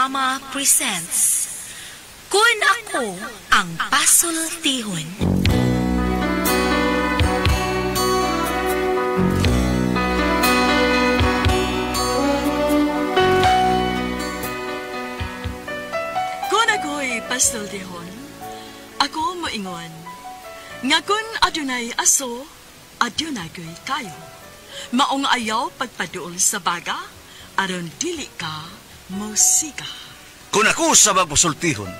Drama presents Kun Ako Ang Pasultihon. Kun ako'y pasultihon, ako moingon, nga kun adunay aso, adunay ko'y kayo. Maong ayaw pagpaduol sa baga, aron dili ka mosiga. Kung ako sa magpasultihon,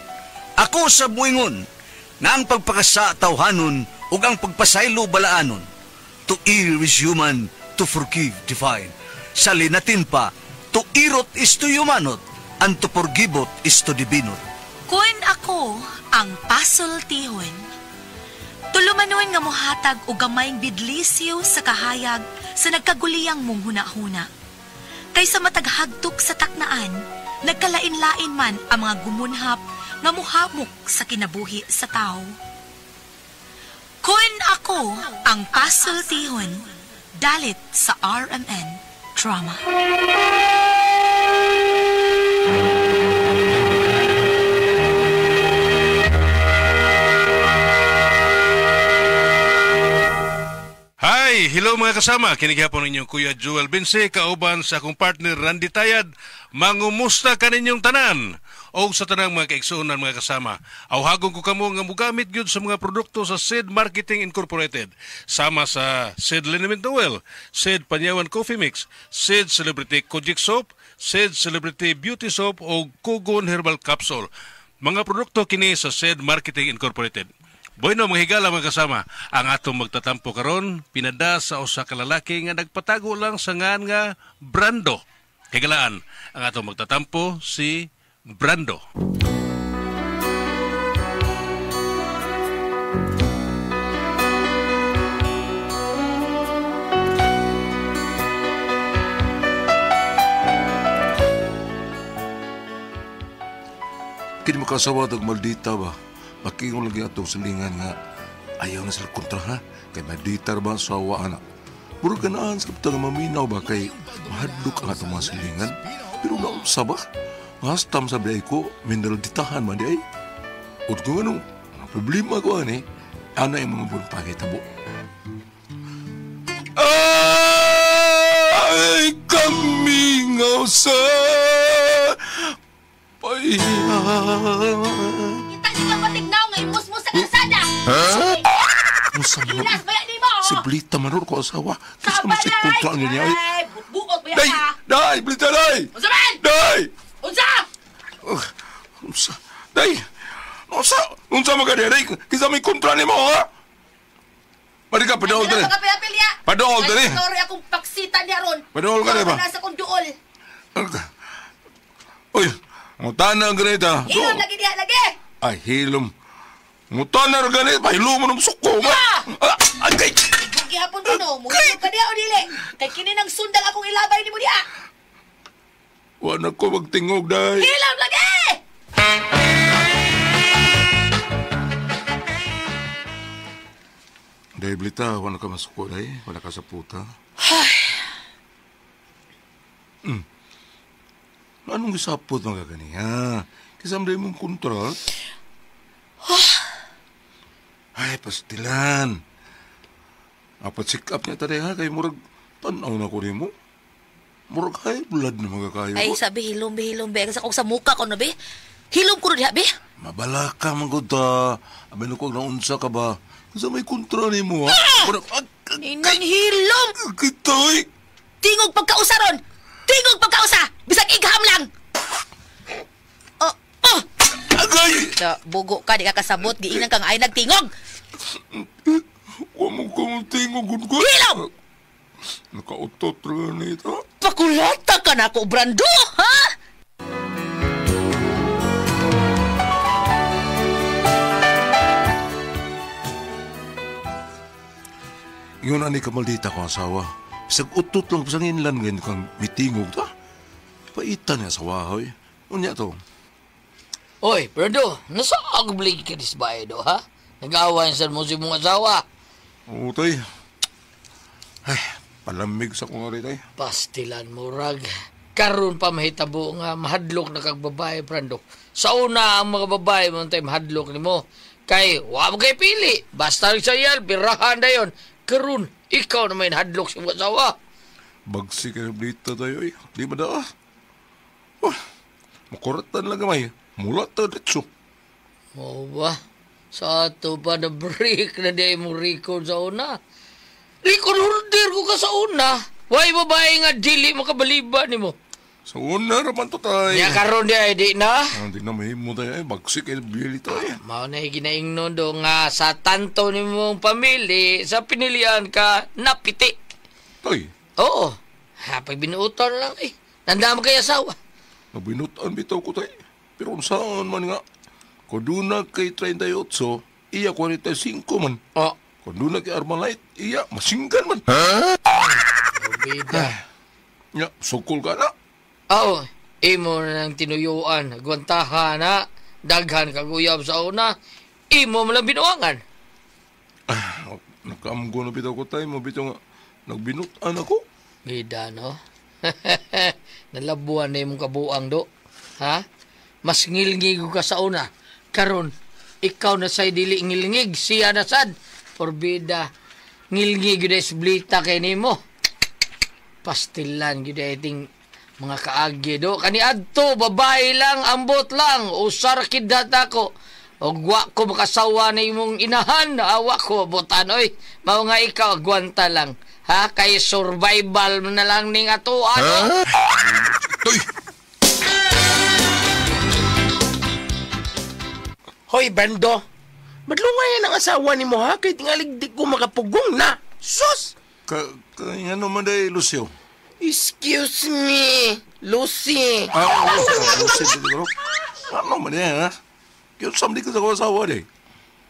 ako sa buingon, nga ang pagpakasa tawhanon ug ang pagpasaylo balaanon. To err is human, to forgive divine. Sa linatin pa, to irot is to humanot, and to forgivot is to divinot. Kun ako ang pasultihon, tulumanon nga mohatag og gamayng bidlisiw sa kahayag sa nagkaguliyang mong hunahuna. Kaysa mataghagtok sa taknaan, nagkalain-lain man ang mga gumunhap nga muhamok sa kinabuhi sa tao. Kun ako ang pasultihon, dalit sa RMN Drama. Hi! Hello mga kasama! Kinigihapon ninyong Kuya Joel Binse, kauban sa akong partner Randy Tayad. Mangumusta kaninyong tanan! O sa tanang mga kaigsuonan mga kasama, awhagon ko kamo nga mugamit gyud sa mga produkto sa Sid Marketing Incorporated. Sama sa Sid Liniment Oil, Sid Panyawan Coffee Mix, Sid Celebrity Kojic Soap, Sid Celebrity Beauty Soap o Kugon Herbal Capsule. Mga produkto kini sa Sid Marketing Incorporated. Bueno, mga higala mga kasama, ang atong magtatampo karon pinada sa usa ka lalaki nga nagpatago lang sa ngan nga Brando. Higalaan, ang atong magtatampo si Brando. Kini makasawa tag maldita ba? Makingon lagi atong silingan nga ayaw na sila kontra ha? Kay maldita ba ang sawa anak? Murag ganaan sa kapitang maminaw ba kay mahadlok ang atong mga silingan? Pero naunsa ba? Ngastam sa biay ko, minalditahan man di ay. At kung anong problema ko ani, ana yung mga buwan pangitabo. Ay, kamingaw sa payang. Kita niya patignaw nga imusmo sa kalsada. Ha? Musa man. Pinas baya nimo. Si Blita manor ko asawa. Kasi man si kontra niya. Ay, buot baya Day! ka. Day! Blita, day! Unsa man? Day! Unsa? Unsa? Day! Unsa? Unsa man ka day? Kisa may kontra nimo, ha? Mari ka, padool dali. Padool dali. Sorry akong paksita niya ron. Padool ka ba? Nasa kong duol. Uy, ngutana ang ganita. Hilom lagi diha lagi. Ay, hilom. Ngutana ang ganita. Pahilom mo ng suko mo. Ay, kay! Gihapon ko no. Muhilom ka diha o dili. Kay kini nang sundang akong ilabay ni mo diha. Wala ko magtingog, day. Hilom lagi! Day, Blita, wala ka masuko, day. Wala ka sa puta. Anong gisapot mga ganiya? Kisam day mong kontra. Ay, pastilan. Apat check up niya taday, ha? Kay murag tanaw na ko rin mo. Murag high blood na mga kayo. Ay, sabi, hilom, be, hilom, be. Kasi kung sa muka ko, no, be? Hilom ko no, diha, be? Mabala ka, manggod, ta. Abay na ko, naunsa ka ba? Kasi may kontra ni mo, ha? Inang hilom! Kitoy! Tingog pagkausa ron! Tingog pagkausa! Bisag igham lang! Oh! Oh! Agay! Da, bugo ka, di ka kasabot. Giinang kang ay nagtingog! Huwag mo kong tingog ko. Hilom! Nakautot rin nito. Pakulata ka na ako, Brando, ha? Yun ani kamaldita ko asawa. Bisag utot lang sa inlan ngayon kang mitingog ta. Paitan niya asawa, hoy. Unya to. Oy, Brando, nasa agublig ka dis bahay do, ha? Nag-awan sa mo si mong asawa. Oo, tay. Ay, palamig sa kong ari, tay. Pastilan mo, rag. Karon pa mahitabo nga mahadlok na kag babae, Brando. Sa una ang mga babae mo tay mahadlok nimo. Kay wa mo kay pili. Basta sa iyal birahan dayon. Karon ikaw na may hadlok sa imong asawa. Bagsi kayo dito tayo eh. Di ba daa? Oh, makuratan lang gamay. Mula ta ditso. Mo ba? Sa ato pa na break na di mo record sa una. Record holder ko ka sa una. Way babae nga dili makabaliba nimo. Sa una raman to tayo. Nya karon di ay di na. Hindi na mahimo tayo eh. Bagsi kayo bili tayo. Mao na ginaingnon do nga sa tanto nimong pamili sa pinilian ka napiti. Tay. Oo. Ha, pag binuutan lang eh. Nandam kay asawa. Nabinutan bitaw ko tay. Pero saan man nga. Kung doon na kay 38, iya 45 man. Oh. Kung doon na kay Armalite, iya masinggan man. Huh? Bida. Ya, sukol ka na. Oo, imo na ng tinuyuan, gwantahan na, daghan kaguyab sa una, imo mo lang binuangan. Ah, nakaamgo na bitaw ko tayo, mabitaw nga, nagbinutan ako. Bida, no? Nalabuan na imong kabuang, do. Ha? Mas ngilngig ka sa una. Karon, ikaw na sa'y dili ngilngig, siya na sad. Porbida, ngilngig yun ay sublita kay nimo. Pastilan yun ay ting mga kaagi do. Kani adto, babae lang, ambot lang, usar kidat ako. Og wa ko makasawa na imong inahan, awa ko botan oy. Mao nga ikaw agwanta lang. Ha, kay survival na lang ning ato ano. Tuy. Hoy Bando. Madlungay ang asawa nimo ha kay tingalig di ko makapugong na. Sus! Ka ano man day Lucio? Excuse me, Lucy. Ah, Lucy, siguro. Ano man yan, ha? Kaya samdi ko sa asawa, day.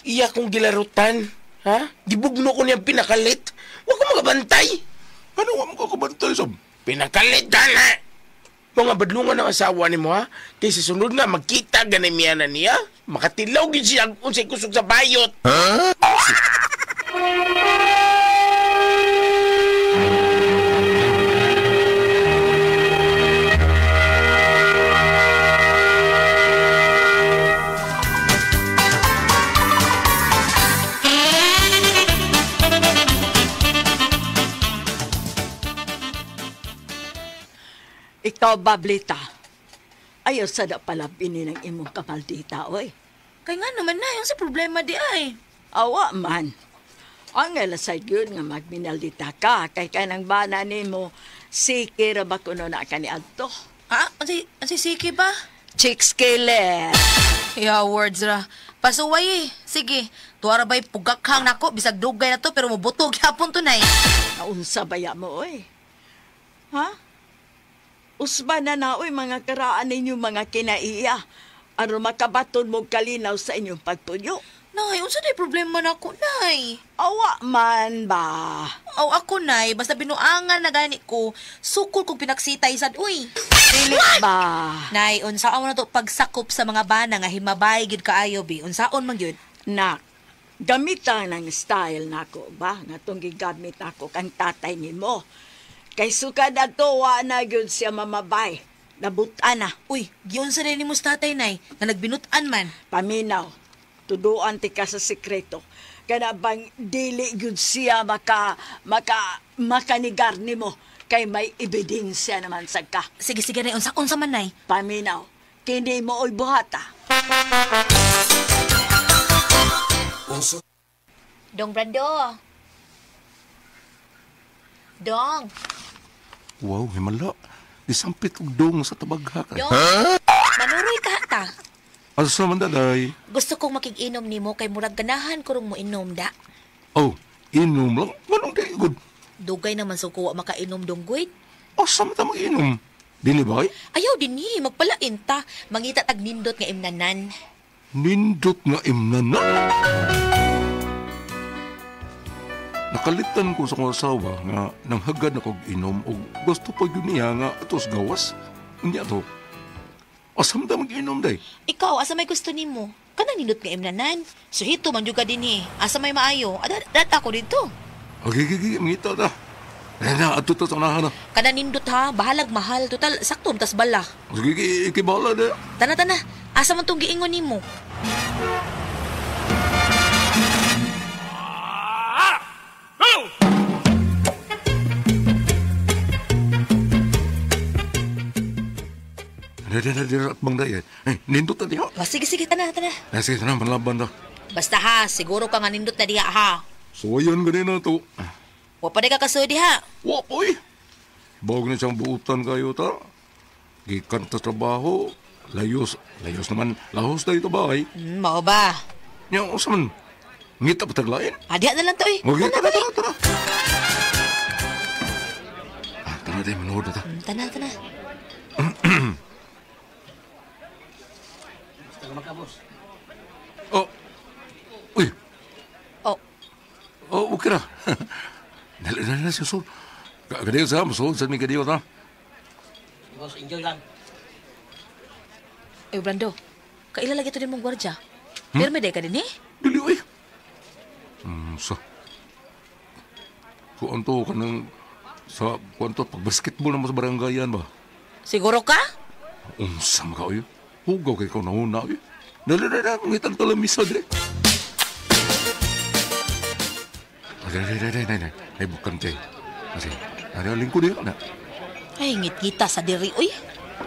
Iya kong gilarutan, ha? Gibugno ko niyang pinakalit. Huwag ko makabantay. Ano wa mo kakabantay, Sob? Pinakalit, ha? Mga badlungan ng asawa ni mo, ha? Kaya sa sunod nga, magkita ganay miya na niya. Makatilaw gid siya unsay kusog sa bayot. Ha? Ikaw, Bablita, ayaw sa da pala bini ng imong kamaldita, oy. Kay nga naman na, yung sa problema di ay. Awa man. Ang sa yun nga magminaldita ka, kay kanang bana ni mo, siki ra ba kuno na ka ni adto? Ha? Ang si siki ba? Chicks killer. Yeah, words ra. Pasuway eh. Sige, tuwara ba'y pugakhang nako, bisag dugay na to, pero mubutog yapon to nay. Naunsa baya mo, oy? Ha? Usba na na, oy, mga karaan ninyo mga kinaiya. Aron makabaton mo kalinaw sa inyong pagpuyo. Nay, unsa day problema nako, nay? Awa man ba? Aw ako, nay, basta binuangan na gani ko, sukol kong pinagsitay sad, uy. Dili ba? Nay, unsaon na to pagsakop sa mga bana nga himabay gid kaayo bi? Unsaon man gyud? Nak, gamitan ang style nako ba? Nga tong gigamit nako kang tatay nimo. Kay sukad ato wa na gyud siya mamabay. Nabutan na. Uy, giunsa rin nimo sa tatay, nay, nga nagbinutan man. Paminaw, tuduan ti ka sa sekreto. Kana bang dili gyud siya makanigar nimo kay may ebidensya naman sad ka. Sige, sige, nay, unsa man, nay? Paminaw, kini mo oy buhata. Dong Brando. Dong. Wow, himala. Disampit og dong sa tabaghak. Dong. Manuroy ka ta. Asa man daday? Gusto kong makig-inom nimo kay murag ganahan ko rong mo inom da. Oh, inom lang. Manong di good. Dugay naman so ko wa makainom dong guid. Asa man ta mag-inom? Dili ba? Ayaw dinhi, magpalain ta. Mangita tag nindot nga imnanan. Nindot nga imnanan? Nakalitan ko sa kong asawa nga nanghagad na kog inom og gusto pa yun niya nga atos gawas. Unya to. Asam ta mag-inom day? Ikaw, asa may gusto nimo? Kanang nindot nga imnanan. Suhito man jud ka dinhi. Asa may maayo? Adat ako dito. Okay, okay, okay, mangita ta. Na, ato to sa unahan na. Kana nindot ha, bahalag mahal. Total, sakto, tas bala. Sige, ikibahala na. Tana, tana. Asa man tong giingon nimo? Dere, bang day. Eh, nindot na diha. Oh, sige, sige, tana, tana. Eh, sige, tana, manlaban na. Basta ha, siguro ka nga nindot na diha ha. So, ayan, ganina to. Wa pa di ka kasuod diha. Wa, oy. Bawag na siyang buutan kayo ta. Gikan ta trabaho. Layos, layos naman. Lahos na ito ba, ay? Mao ba? Nya, usa man. Ngita pa taglain. Ah, diha na lang to, eh. Okay, tara, tara, tara. Ah, tara, day, manood na ta. Tana, tana. Oh. Uy. Oh. Oh, okay ra. Dali, dali na siya, Sol. Kadiyo sa, Sol, sa mi kadiyo ta. Boss, enjoy lang. Ay, Brando, kaila lagi ito din mong gwardya. Pero may day ka din, eh? Dili, uy. Sa. Kuan to, kanang, sa, kuan to, pag-basketball naman sa barangayan ba? Siguro ka? Unsa man ka, uy. Hugaw kay ikaw nauna, uy. Dali, dali, dali, mangitang talamisa, dali. Dali, dali, dali, dali. Ay, bukan, te. Kasi, ano, lingkod yun, na. Ay, ngit-ngita sa diri, uy.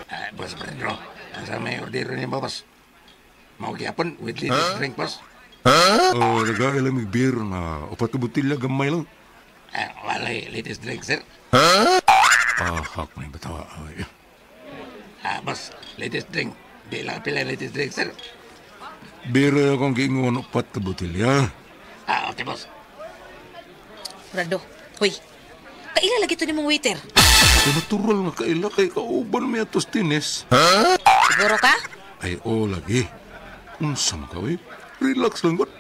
Ah, boss Brando, asa may order niya ba, boss? Mau gyapon with latest drink, boss? Oh, nag-aalam yung beer na. Upat ka butilya, gamay lang. Ah, walay latest drink, sir. Ah, hak may batawa. Ay. Ah, boss, latest drink. Di lang pila latest drink, sir. Beer akong giingon, upat ka butilya. Ah, okay, boss. Brando, huy. Kaila lagi ito ni mong waiter. Ay, natural nga kaila kay kauban may atos tinis. Siguro ka? Ay, oh, lagi. Unsa man ka, uy. Relax lang, god.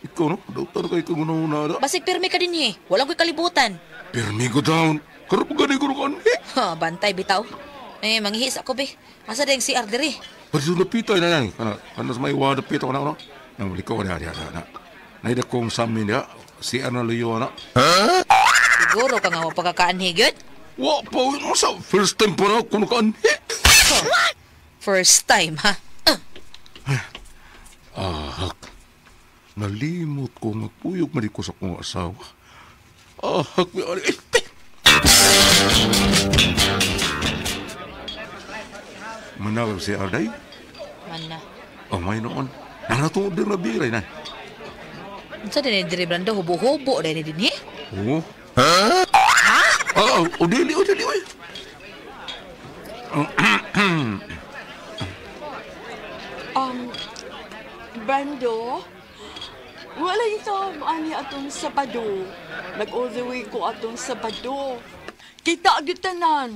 Ikaw, no? Dautan kay kang una-una na. Basig pirmi ka din, eh. Walang ko'y kalibutan. Pirmi ko down. Karap gani ko kan, eh. Ha, bantay, bitaw. Eh, manghihis ako, be. Asa dahil CR diri? Pati sa napita, na lang. Kana sa may wada pita ko na, no? Nang liko ko na, diya, na. Naida kong samin, diya. CR na luyo, na. Siguro ka nga mapagkakaanhi, gyud? Wa pa, uy. Sa first time pa na ako nakaanhi. First time, ha? Ahak. Nalimot ko magpuyog man ko sa akong asawa. Ahak, may ari. Eh, Manawag si Arday? Man na. Oh, may noon. Nanatungod din na biray na. Unsa din diri, Brando? Hubo-hubo din din, eh? Oo. Ha? Ah, oh, dili, oh, dili, oy. Brando, wala ito ani atong Sabado. Nag-all the way ko atong Sabado. Kita agad tanan.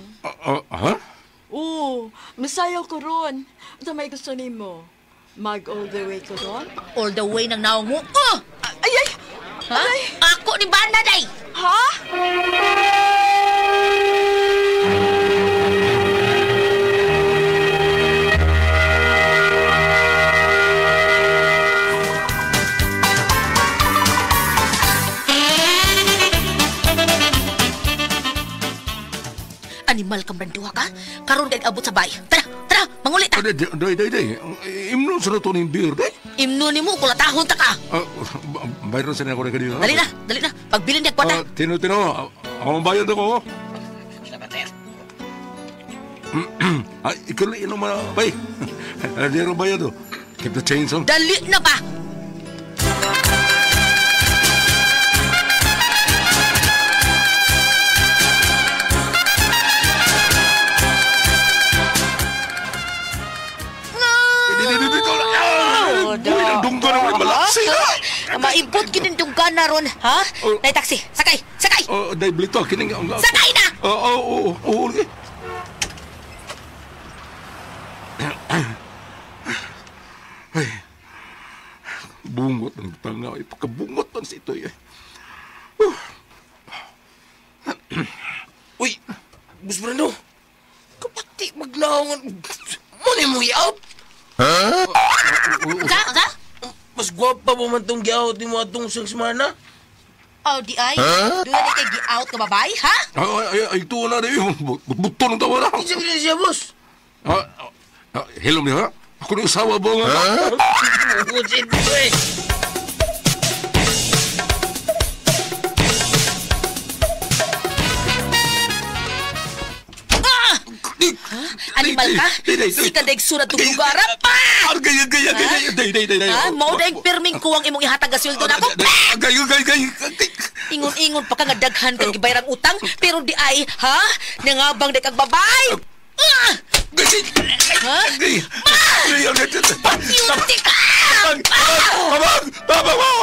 Ha? Oo, masayaw ko ron. Ito may gusto nimo. Mag-all the way ko ron? All the way ng naong mo. Oh! Ay, ay! Ha? Ako ni Banda, day! Ha? Animal kang Brando, ka? Karon kay abot sa bay. Tara, tara, mangulit ta. Day, day, day, day. Imnon sa na to ning beer, day. Imno ni mo, kulatahon ta ka. Bayron sa na ako na kanina. Dali na, dali na. Pagbilin niya kwata. Tino, tino. Ako ang bayad ako. Salamat, sir. Ay, ikaw lang inom na, bay. Di rin bayad, oh. Keep the change, oh. Dali na ba? Maibot ginin dunggan na ron, ha? Oh. Nay taxi, sakay, sakay. Oh, day blito kining Sakay na. Oo, oo, oo, lagi. Ay. Bungot ang tanga, ay pagkabungot man si itoy. Uy, Boss Brando, kapag di magnaongan, muna mo i-out. Unsa? Unsa? Mas gwapa pa man tong giawat ni mo atong isang semana. Oh, di ay. Doon na kay gi-out ka babay, ha? Ay, ay, ito na rin. Buto ng tawa na. Kinsa gid siya, boss? Hello niya, ha? Ako ni usawa ba nga? Busit ko eh. Animal ka? Sika daig surat tong lugar, pa! Gay, gay, gay, day, day, day, day. Ha? Mao daig pirming kuwang imong ihatag ga sweldo nako. Gay, gay, gay, gay. Ingon-ingon pa ka nga daghan kag gibayarang utang, pero di ay, ha? Nangabang di kag babay. Ah! Ha? Gay, gay, gay, Beauty ka! Tabang! Tabang mo!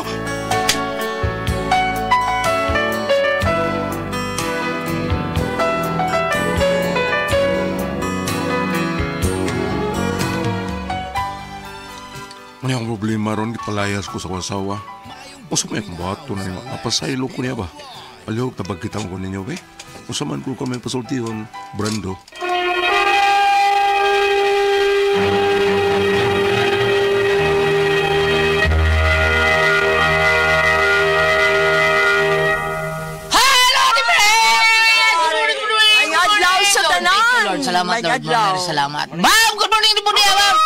Ano ang problema ron, gipalayas ko sa kasawa. Usa may akong bato na niya. Napasaylo ko niya ba? Alihog, tabag kita ko ninyo, eh. Usa man ko kami pasultihon, Brando. Hello, Ate Fred! Good morning, good morning! May adlaw sa tanan. Lord, salamat, May Lord. adlaw. Maraming salamat. Ma'am, good morning po niya, ma'am!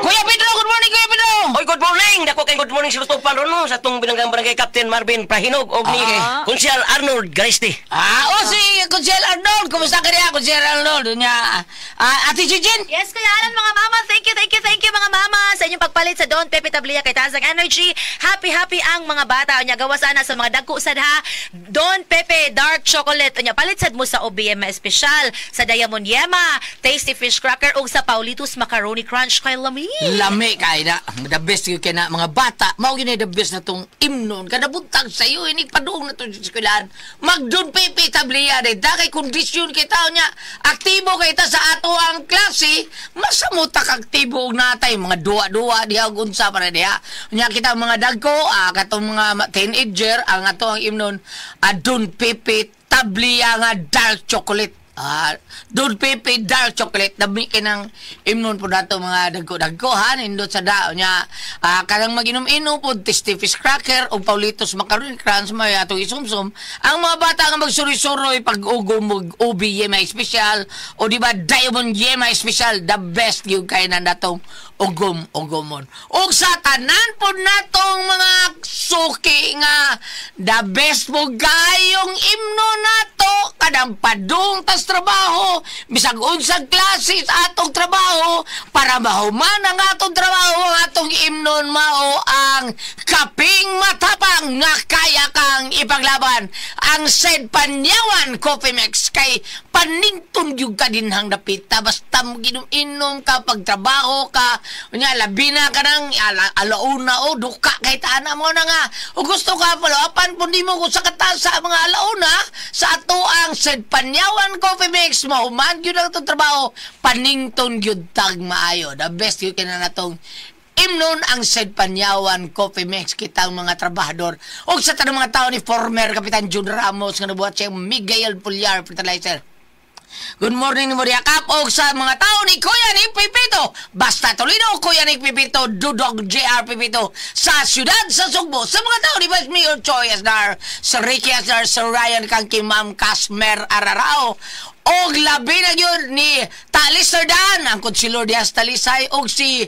Kuya Pedro, good morning, Kuya Pedro! Oy, good morning! Dako kay good morning sa Lutong Ron, sa atong binanggang barangay Captain Marvin Prahinog og ni Konsyal Arnold Gariste. Ah, oh, si Consel Arnold! Kumusta ka niya, Consel Arnold? Niya, Ate Jijin? Yes, Kuya Alan, mga mama. Thank you, thank you, thank you, mga mama, sa inyong pagpalit sa Don Pepe Tablia kay Tazang Energy. Happy, happy ang mga bata. Unya, gawa sana sa mga dagko sad ha. Don Pepe Dark Chocolate. Unya, palit sad mo sa OBM Espesyal, sa Diamond Yema, Tasty Fish Cracker, ug sa Paulitos Macaroni Crunch kay lami. Lami kay na. The best yun kay na mga bata. Mao yun the best na tong imnon. Kada buntag sa iyo, ini paduong na to sa eskwelahan. Mag Don Pepe Tablia de da kay kondisyon kay tao niya. Aktibo kay ta sa ato ang klase, masamot ka aktibo og natay mga duwa-duwa diha ug unsa para diha. Nya kita mga dagko, katong mga teenager ang ato ang imnon, Don Pepe Tablia nga dark chocolate. Don Pepe dark chocolate dami kay nang imnon po nato mga dagko-dagko ha nindot sa dao nya kanang maginom-inom po Tasty Fish Cracker o Paulitos Macaroni Crunch may atong isumsum ang mga bata nga magsuri-suroy pag ugom og ubi yema special o di ba Diamond Yema special, the best yung kay na natong ugom-ugomon. Og sa tanan po natong mga suki nga the best po gayong imno nato kadang padung tas trabaho bisag unsang klase sa atong trabaho para mahuman ang atong trabaho, ang atong imnon mao ang kaping matapang nga kaya kang ipaglaban, ang Said Panyawan Coffee Mix kay panington gyud ka dinhang dapita basta mo ginom-inom ka pagtrabaho ka unya labi na ka nang alauna o duka kay taana mo na nga o gusto ka palapan pun nimo kung sa kataas sa mga alauna sa ato ang Said Panyawan Coffee Mix mahuman gyud ang atong trabaho panington gyud tag maayo, the best gyud kina natong imnon ang Said Panyawan Coffee Mix kitang mga trabahador o sa tanang mga tao ni former Kapitan June Ramos nga nabuhat siya Miguel Pullar Fertilizer. Good morning ni Moria Kap og sa mga tao ni Kuya ni Pipito Basta Tolino, Kuya ni Pipito Dudog JR Pipito sa siyudad sa Sugbo, sa mga tao ni Vice Mayor Choi Asnar, sa Ricky Asnar, sa Ryan Kangki, Ma'am Casmer Ararao og labi na yun ni Talis Sardan, ang konsilor Diaz Talisay og si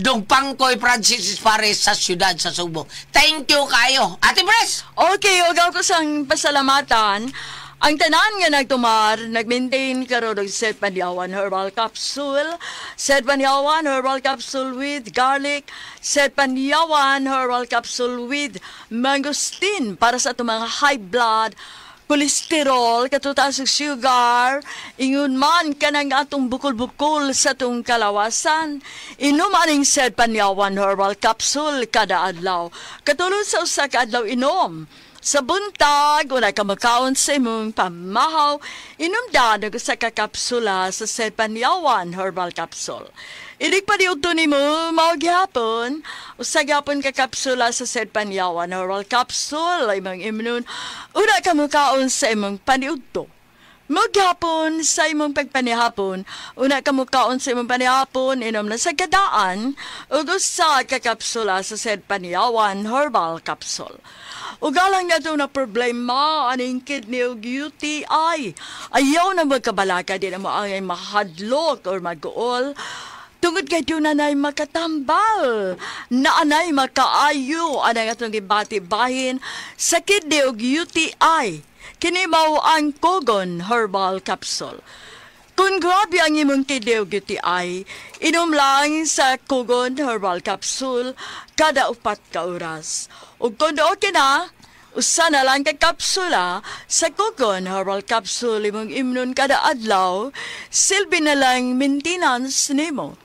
Dong Pangkoy Francis Pares sa siyudad sa Sugbo. Thank you kayo. Ate Pres! Okay, og ako sang pasalamatan. Ang tanan nga nagtumar, nag-maintain karon og Said Panyawan Herbal Capsule, Said Panyawan Herbal Capsule with garlic, Said Panyawan Herbal Capsule with mangosteen para sa atong mga high blood, cholesterol, katutaas og sugar, ingon man kanang atong bukol-bukol sa atong kalawasan. Inom aning Said Panyawan Herbal Capsule kada adlaw. Katulad sa usa ka adlaw inom. Sa buntag, wala ka makaon sa imong pamahaw, inom dan og usa ka kapsula sa Said Panyawan Herbal Capsule. Inig pa niudto nimo, mao gihapon, usa gihapon ka kapsula sa Said Panyawan Herbal Capsule, imong imnon, una ka mukaon sa imong paniudto. Maghapon sa imong pagpanihapon, una ka mukaon sa imong panihapon, inom na sa kadaan, ug usa ka kapsula sa said Panyawan Herbal Capsule. Ugalang na na problema aning kidney ug UTI. Ayaw na magkabalaka, di na mo angay mahadlok or mag-uol. Tungod kay doon na makatambal, na anay makaayo, anay atong gibati bahin sa kidney ug UTI. Kini mao ang Kogon Herbal Capsule. Kung grabe ang imong kidney ug UTI, inom lang sa Kogon Herbal Capsule kada 4 ka oras. Ug kung okay na, usa na lang ka kapsula sa Kogon Herbal Capsule imong imnon kada adlaw, silbi na lang maintenance nimo.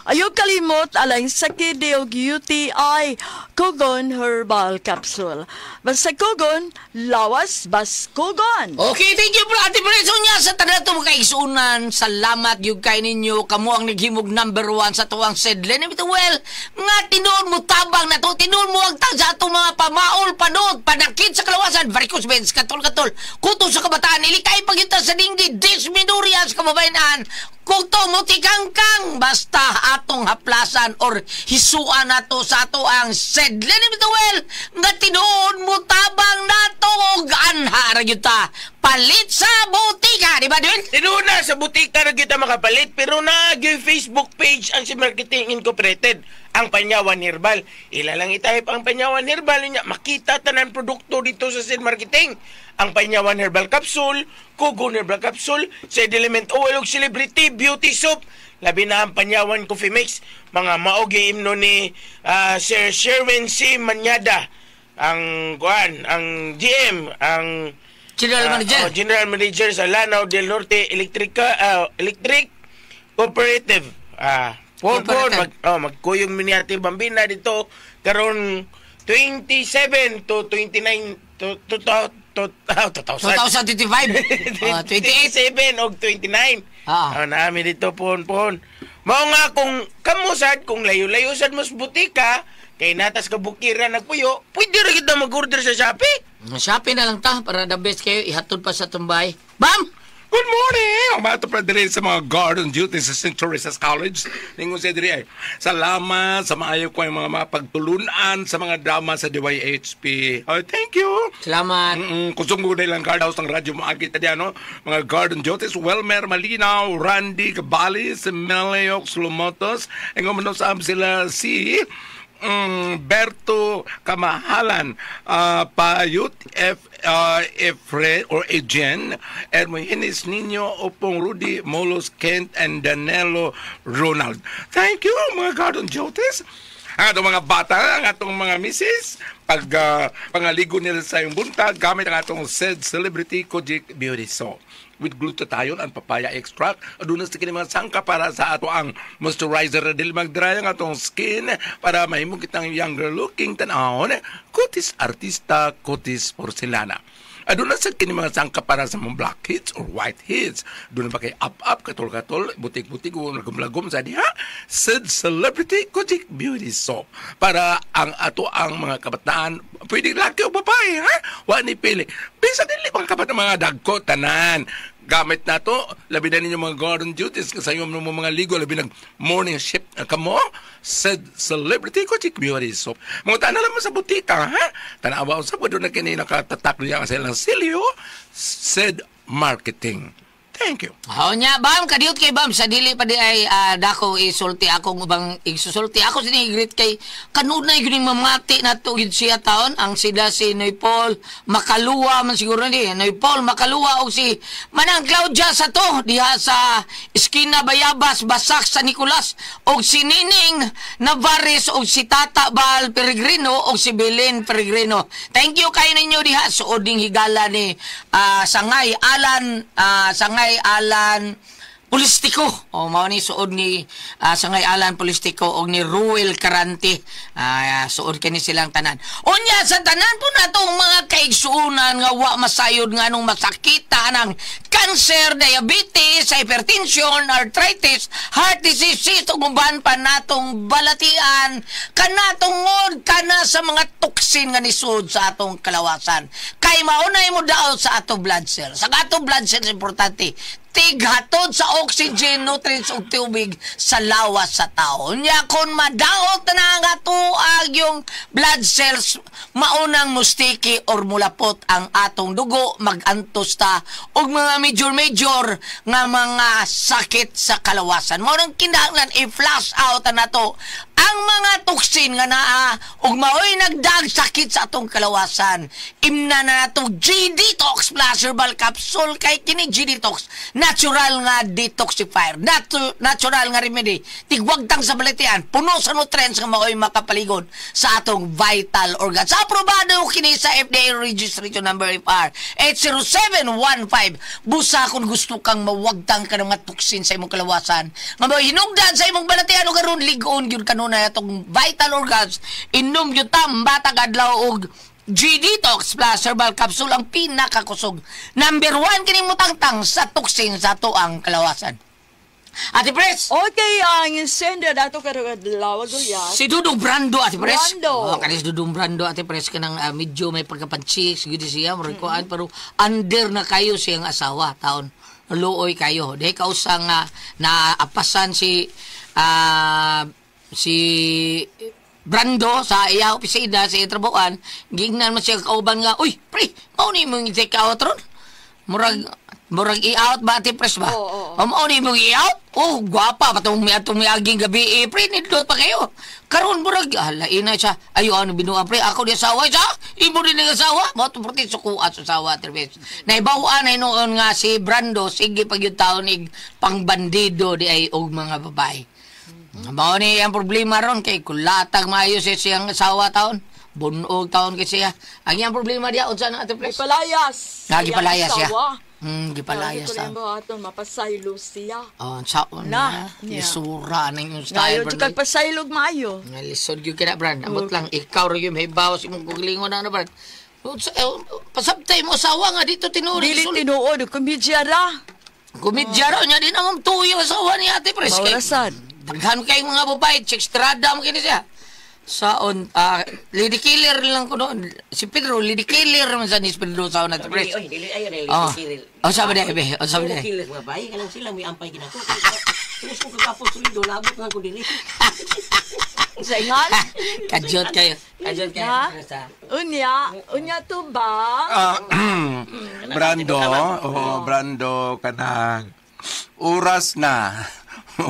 Ayaw kalimot alang sa kidney ug UTI, Kogon Herbal Capsule. Basta Kogon, lawas bas Kogon. Okay, thank you bro. Ate Preso niya sa tanan to mga kaigsuonan. Salamat gyud kay ninyo. Kamo ang naghimog number 1 sa tuwang Sedlen. Well, nga tinuod mo tabang na to, tinuod mo ang tag sa atong mga pamaol, panod, panakit sa kalawasan, varicose veins, katol-katol, kuto sa kabataan, ilikay pagyuta sa dingdi, dysmenorrhea sa kababayan, kuto mo tikangkang, basta atong haplasan or hisuan nato sa ato ang Sedlen. Well, nga tinuod mo tabang nato og anha ra gyud ta. Palit sa butika, di ba Dwayne? Tinuod na sa butika ra gyud ta makapalit, pero naa gyud Facebook page ang si Marketing Incorporated, ang Panyawan Herbal. Ila lang i-type ang Panyawan Herbal niya, makita tanan produkto dito sa Sid Marketing. Ang Panyawan Herbal Capsule, Kogon Herbal Capsule, Sed Element Oil ug Celebrity Beauty Soap. Labi na ang Panyawan Coffee Mix, mga maogi imno ni Sir Sherwin C. Manyada, ang kuan, ang GM, ang General Manager. Oh, General Manager sa Lanao del Norte Electric Cooperative. Pon magkuyog mi ni Ate Bambina dito karon 27 to 29 to 2025. 28 27 og 29. Naami dito pon. Mao nga kung kamusad, kung layo-layo sad mas butika, kay natas ka bukiran nagpuyo, pwede ra gid na mag-order sa Shopee. Shopee na lang ta para the best kayo ihatod pa sa tumbay. Bam! Good morning! Ang mga pa diri sa mga garden duties sa St. Teresa's College. Ningon siya diri ay, salamat sa maayo ko yung mga mapagtulunan sa mga drama sa DYHP. Oh, thank you! Salamat! Kusong ko na ilang guard house ng radyo mo agit na no? Mga garden duties, Welmer Malinaw, Randy Cabalis, Meleox Lumotos, ang umano sa sila si Berto Kamahalan, Payut F. Efre or Ejen, Hermogenes Nino, Opong Rudy, Molos Kent, and Danilo Ronald. Thank you, mga garden duties. Ang atong mga bata, ang atong mga misis, pag pangaligo nila sa iyong buntag, gamit ang atong said Celebrity Kojic Beauty Soap with glutathione and papaya extract. Aduna sa kini mga sangka para sa ato ang moisturizer na dili magdry ang atong skin para mahimo kitang younger looking tan-awon. Kutis artista, kutis porcelana. Aduna sa kini mga sangka para sa mga black hits or white hits. Doon ba kay up-up, katol-katol, butik-butik, lagom-lagom sa diha. Said Celebrity Kojic Beauty Soap. Para ang ato ang mga kabataan, pwede laki o babae, ha? Wa ni pili. Bisa dili mga kabataan, mga dagko, tanan. Gamit na to, labi na ninyo mga garden duties, kasi yung mga ligo, labi nag morning shift kamo, said Celebrity Kojic Beauty Soap. Mga tanan lang mo sa butika, ha? Tanawa sa pwede na kini nakatatak niya sa ilang silyo, said marketing. Thank you. Oh, nya, Bam, kadiyot kay Bam, sa dili pa di ay dako isulti akong ubang isusulti. Ako sinigrit kay kanunay gyud mamati na to gyud siya taon ang sila si Noy Paul Makaluwa man siguro ni Noy Paul Makaluwa og si Manang Claudia sa to diha sa Eskina Bayabas Basak sa Nicolas og si Nining Navares og si Tata Bal Peregrino og si Belen Peregrino. Thank you kay ninyo diha suoding higala ni Sangay Alan Sangay Alan Pulistiko. O mao ni suod ni Sangay Alan Pulistiko og ni Ruel Caranti. Suod kini silang tanan. Unya sa tanan po natong mga kaigsuonan nga wa masayod nga anong masakita ng cancer, diabetes, hypertension, arthritis, heart disease, ug uban pa natong balatian kanatungod kana sa mga toxin nga nisud sa atong kalawasan. Kay maunay mo daot sa ato blood cells. Ang ato blood cells importante. Tighatod sa oxygen, nutrients ug tubig sa lawas sa tao. Nya kung madaot na ang atuag yung blood cells, maunang mustiki or mulapot ang atong dugo, magantos ta og mga major-major nga mga sakit sa kalawasan. Maunang kinahanglan i-flush out na nato ang mga toxin nga naa ug maoy nagdag sakit sa atong kalawasan. Imna na nato G-Detox Plus Herbal Capsule kay kini G-Detox natural nga detoxifier, natural nga remedy. Tigwagtang sa balatian, puno sa nutrients nga maoy makapaligon sa atong vital organs. Aprobado kini sa FDA registration number FR 80715. Busa kung gusto kang mawagtang ka ng mga toxin sa imong kalawasan, nga maoy hinugdan sa imong balatian ug aron lig-on gyud kanunay atong vital organs, inom gyud ta matag adlaw og G-Detox Plus Herbal Capsule, ang pinakakusog. Number 1 kining mutangtang sa toxin sa atoang kalawasan. Ate Pres! Okay, ang sender dato karong adlaw Gulyas. Si Dudong Brando, Ate Pres. Brando. Oh, kanis Dudong Brando, Ate Pres, kanang medyo may pagkapanchik, siguro siya, murag kuan, pero under na kayo siyang asawa, taon. Luoy kayo. Dahil kausang naapasan si Brando sa iya opisina sa trabuan, gignan mo siya kauban nga, uy, pre, mao ni mong i-take out ron. Murag i-out ba, Ate Pres ba? Oo. Oh, mao ni mong i-out? Oh, gwapa, patong atong miaging gabi, eh, pre, nindot pa kayo. Karon murag, lain na siya. Ayo, ano binuang, pre, ako di asawa siya. Imo din ang asawa. Mao to proti sukuat sa asawa, Ate Pres. Naibawaan na noon nga si Brando, sige pag yung taon ig pangbandido di ay og mga babae. Mao ni ang problema ron kay kulatag maayo siya siyang asawa taon. Bunog taon kay siya. Ang iyang problema diya unsa na, Ate Pres? Gipalayas. Ah, gipalayas siya. Asawa. Gipalayas ta. ta. Mo aton mapasaylo siya. Oh, saon Na. na. Lisura na yung style. Ngayon jud kag pasaylog maayo. Nga lisod gyud kina Brand. Ambot lang ikaw ra gyud mahibaw sa imong kuglingon na Brand. Pasabtay mo asawa nga dito tinuod. Dili tinuod komedya ra. Komedya ra nya di na mong tuyo asawa ni Ate Pres. Mao ra sad. Daghan kay mga babae, check strada mo kini siya. Saon, lady killer lang ko noon. Si Pedro, lady killer man sa ni Pedro sa Ate Pres. Dili, oy, dili, ayo, dili, Oh. killer. Oh, sabi niya, be. Oh, sabi niya. Lady killer, mga bayi, kanang sila, may ampay ginako. Tulos ko kagapos sulido, labot nga ko dili. Sa ingan? Kajot kayo. Kajot kayo. Ha? Ate Pres, ha? Unya to ba? Brando, oh, Brando, kanang oras na.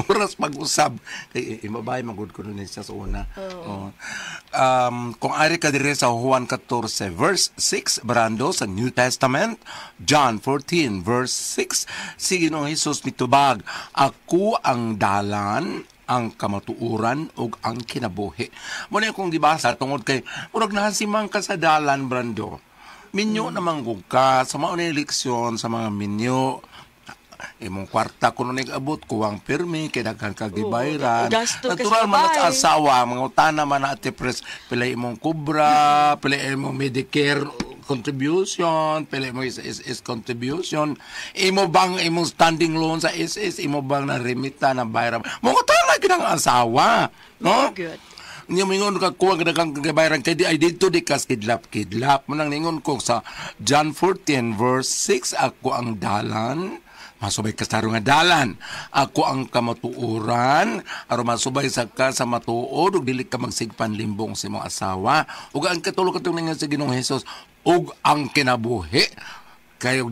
Oras pag-usab. Kay imabay magud ko nun siya sa una. Oh. Kung ari ka dire sa Juan 14 verse 6, Brando, sa New Testament, John 14 verse 6, si Ginoong Hesus mitubag, ako ang dalan, ang kamatuoran ug ang kinabuhi. Mo na akong gibasa tungod kay murag nahasimang ka sa dalan, Brando. Minyo naman gug ka sa mao ni leksyon sa mga minyo. Imong kwarta kuno nag-abot kuwang pirmi kay daghan ka gibayran. Gasto ka sa Natural man babae. sa asawa, mga utana man na, Ate Pres, pila imong kubra, pila imong Medicare contribution, pila imong SSS contribution, imo bang imong standing loan sa SS, imo bang na remita na bayran. Mga utana gid ang asawa, no? Good. Niya mingon ka kuwang daghang kabayran kay di ay dito di kas kidlap-kidlap. Munang ningon ko sa John 14 verse 6, ako ang dalan, masubay ka sa nga dalan. Ako ang kamatuoran, aron masubay sa ka sa matuod ug dili ka magsigpan limbong sa imong asawa. Ug ang katulo katong ningon sa Ginoong Hesus ug ang kinabuhi. Kayo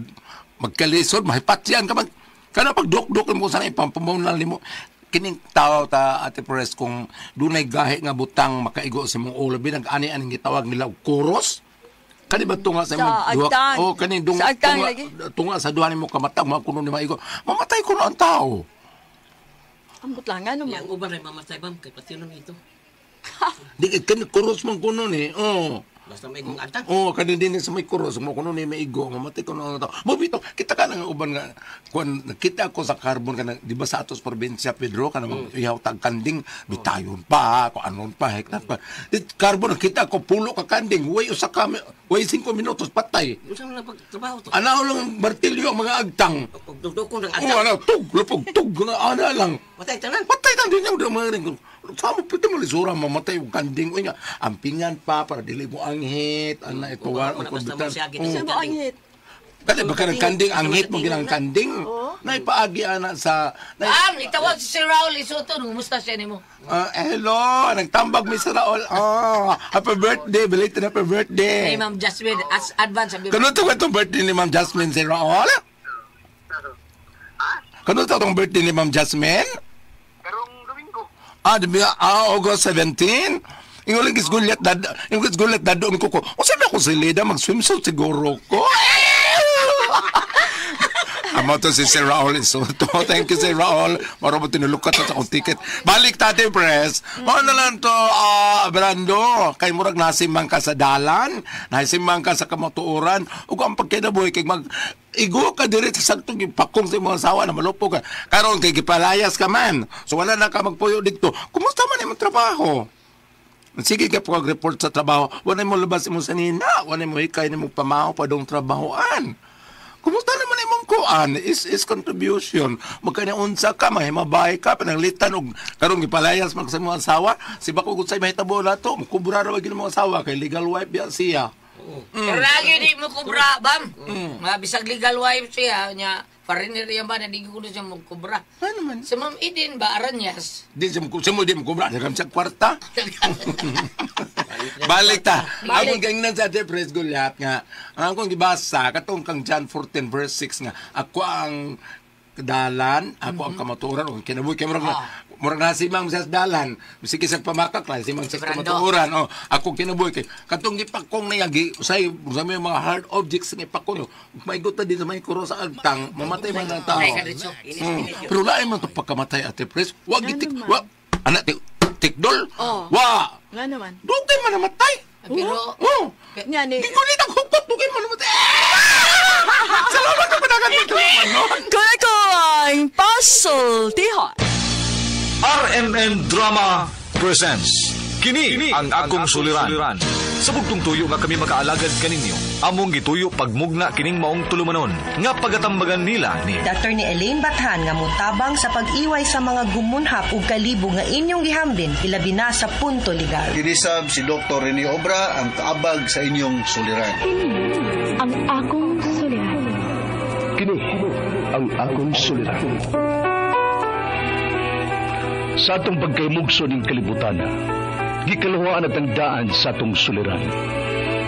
magkalisod, mahipatyan ka mag kana pagdukduk mo sa ipampamunan nimo. Kining tao ta, Ate Perez, kung dunay gahi nga butang makaigo sa imong ulo, binag ani aning gitawag nila og kuros. Kani ba tunga sa imong Sa duha? agtang. Oh, kani dung, Sa agtang tunga, lagi. tunga sa duha nimo ka mata, mga kuno ni maigo. Mamatay kuno ang tao. Ambot lang ano man. Yang uban ay mamatay bam kay pati nun ito. Di kani kuros man kuno ni. Oh. Basta may igong agtang. Oo, kanin din sa may kuros, mo kuno ni maigo, mamatay ko na tao. Mo bitaw, kita ka nang uban nga kuan nakita ko sa carbon kanang di ba sa atos probinsya Pedro kanang ihaw tag kanding bitayon pa, ko anon pa hektar pa. Di carbon nakita ko pulo ka kanding, way usa ka way 5 minutos patay. Unsa man ang pagtrabaho to? Anaw lang martilyo ang mga agtang. Og dugdugkong ng Oo, agtang. ano, tug, lupog, tug, ana lang. Patay tanan. Patay tanan din yung mga rin. Sama pwede mo lisura, mamatay yung kanding. Uy nga, ampingan pa para dili mo anghit. Ana, ito, Oo, wa, wala basta mo siya, Oo. Sa mo anghit. Kani ba kanang kanding, anghit mo ginang kanding? Naipaagi ana sa... Ma'am, itawag si Sir Raul Isoto. Kumusta siya nimo? Hello, nagtambag mi sa Raul. Oh, happy birthday, belated happy birthday. Hey, Ma'am Jasmine, as advance sabi mo. Kano to itong birthday ni Ma'am Jasmine si Raul? Kano to itong birthday ni Ma'am Jasmine? Karong Domingo. August 17? Ingon lang gisgulyat dad, ingon gisgulyat dadon ko ko. O sabi ako si Leda mag-swimsuit siguro ko. Amo to si Sir Raul Isoto. Thank you, Sir Raul. Maro mo tinulukat at akong ticket. Balik tate, press. Mao na lang to, Brando. Kay murag nasimang ka sa dalan, nasimang ka sa kamatuoran, ug ang pagkinabuhi kay mag igo ka diri sa sagtong ipakong sa imong asawa na malupog ka. Karon kay gipalayas ka man. So wala na ka magpuyo didto. Kumusta man imong trabaho? Sige ka po report sa trabaho. Wala mo labas imong sanina. Wala mo hikay nimo pamaho pa dong trabahoan. Kumusta naman imong kuan? Is contribution. Magkanaunsa ka, mahimabay ka, pananglitan og karong gipalayas man sa imong asawa. Si bako kung sa'y mahitabo na to, mukubra ra gyud imong asawa kay legal wife biya siya. Pero lagi di mo kubra, bam. Mga bisag legal wife siya, nya, foreigner yan ba, na di ko na siya magkubra. Ano man? Sa Ma'am Eden ba, Aranyas? Di siya mo di mukubra, daghan siya kwarta. Balik ta. Akong gangnan sa ate Pres Gulyat nga, ang akong gibasa, katong kang John 14 verse 6 nga, ako ang dalan, ako ang kamatuoran, o kinabuhi kay murag murag nasimang sa dalan, sige sa pamakak lang, simang sa kamatuoran, oh, ako kinabuhi kay katong gipakong niya gi usay usay may mga hard objects nga ipakong, maigot ta din sa may kuro sa agtang, mamatay man ang tao. Pero lain man to pagkamatay ate Pres, wag gitik, wa anak tikdol. Wa. Nga naman. Dugay man namatay. Pero, oh. Nga ni. Gigulit ang hukot, dugay man namatay. Salamat ka panagan dito naman, no? Kuya ang Pasultihan. RMN Drama presents Kini ang akong suliran. Sa bugtong tuyo nga kami makaalagad kaninyo, among gituyo pagmugna kining maong tulumanon nga pagatambagan nila ni Dr. ni Elaine Bathan nga mutabang sa pag-iway sa mga gumunhap ug kalibo nga inyong gihambin ilabi na sa punto legal. Kinisab si Dr. Rene Obra ang kaabag sa inyong suliran. Kini ang akong suliran. Kini ang akong suliran. Sa atong pagkaymugso ning kalibutan, gikaluhaan at ang daan sa atong suliran.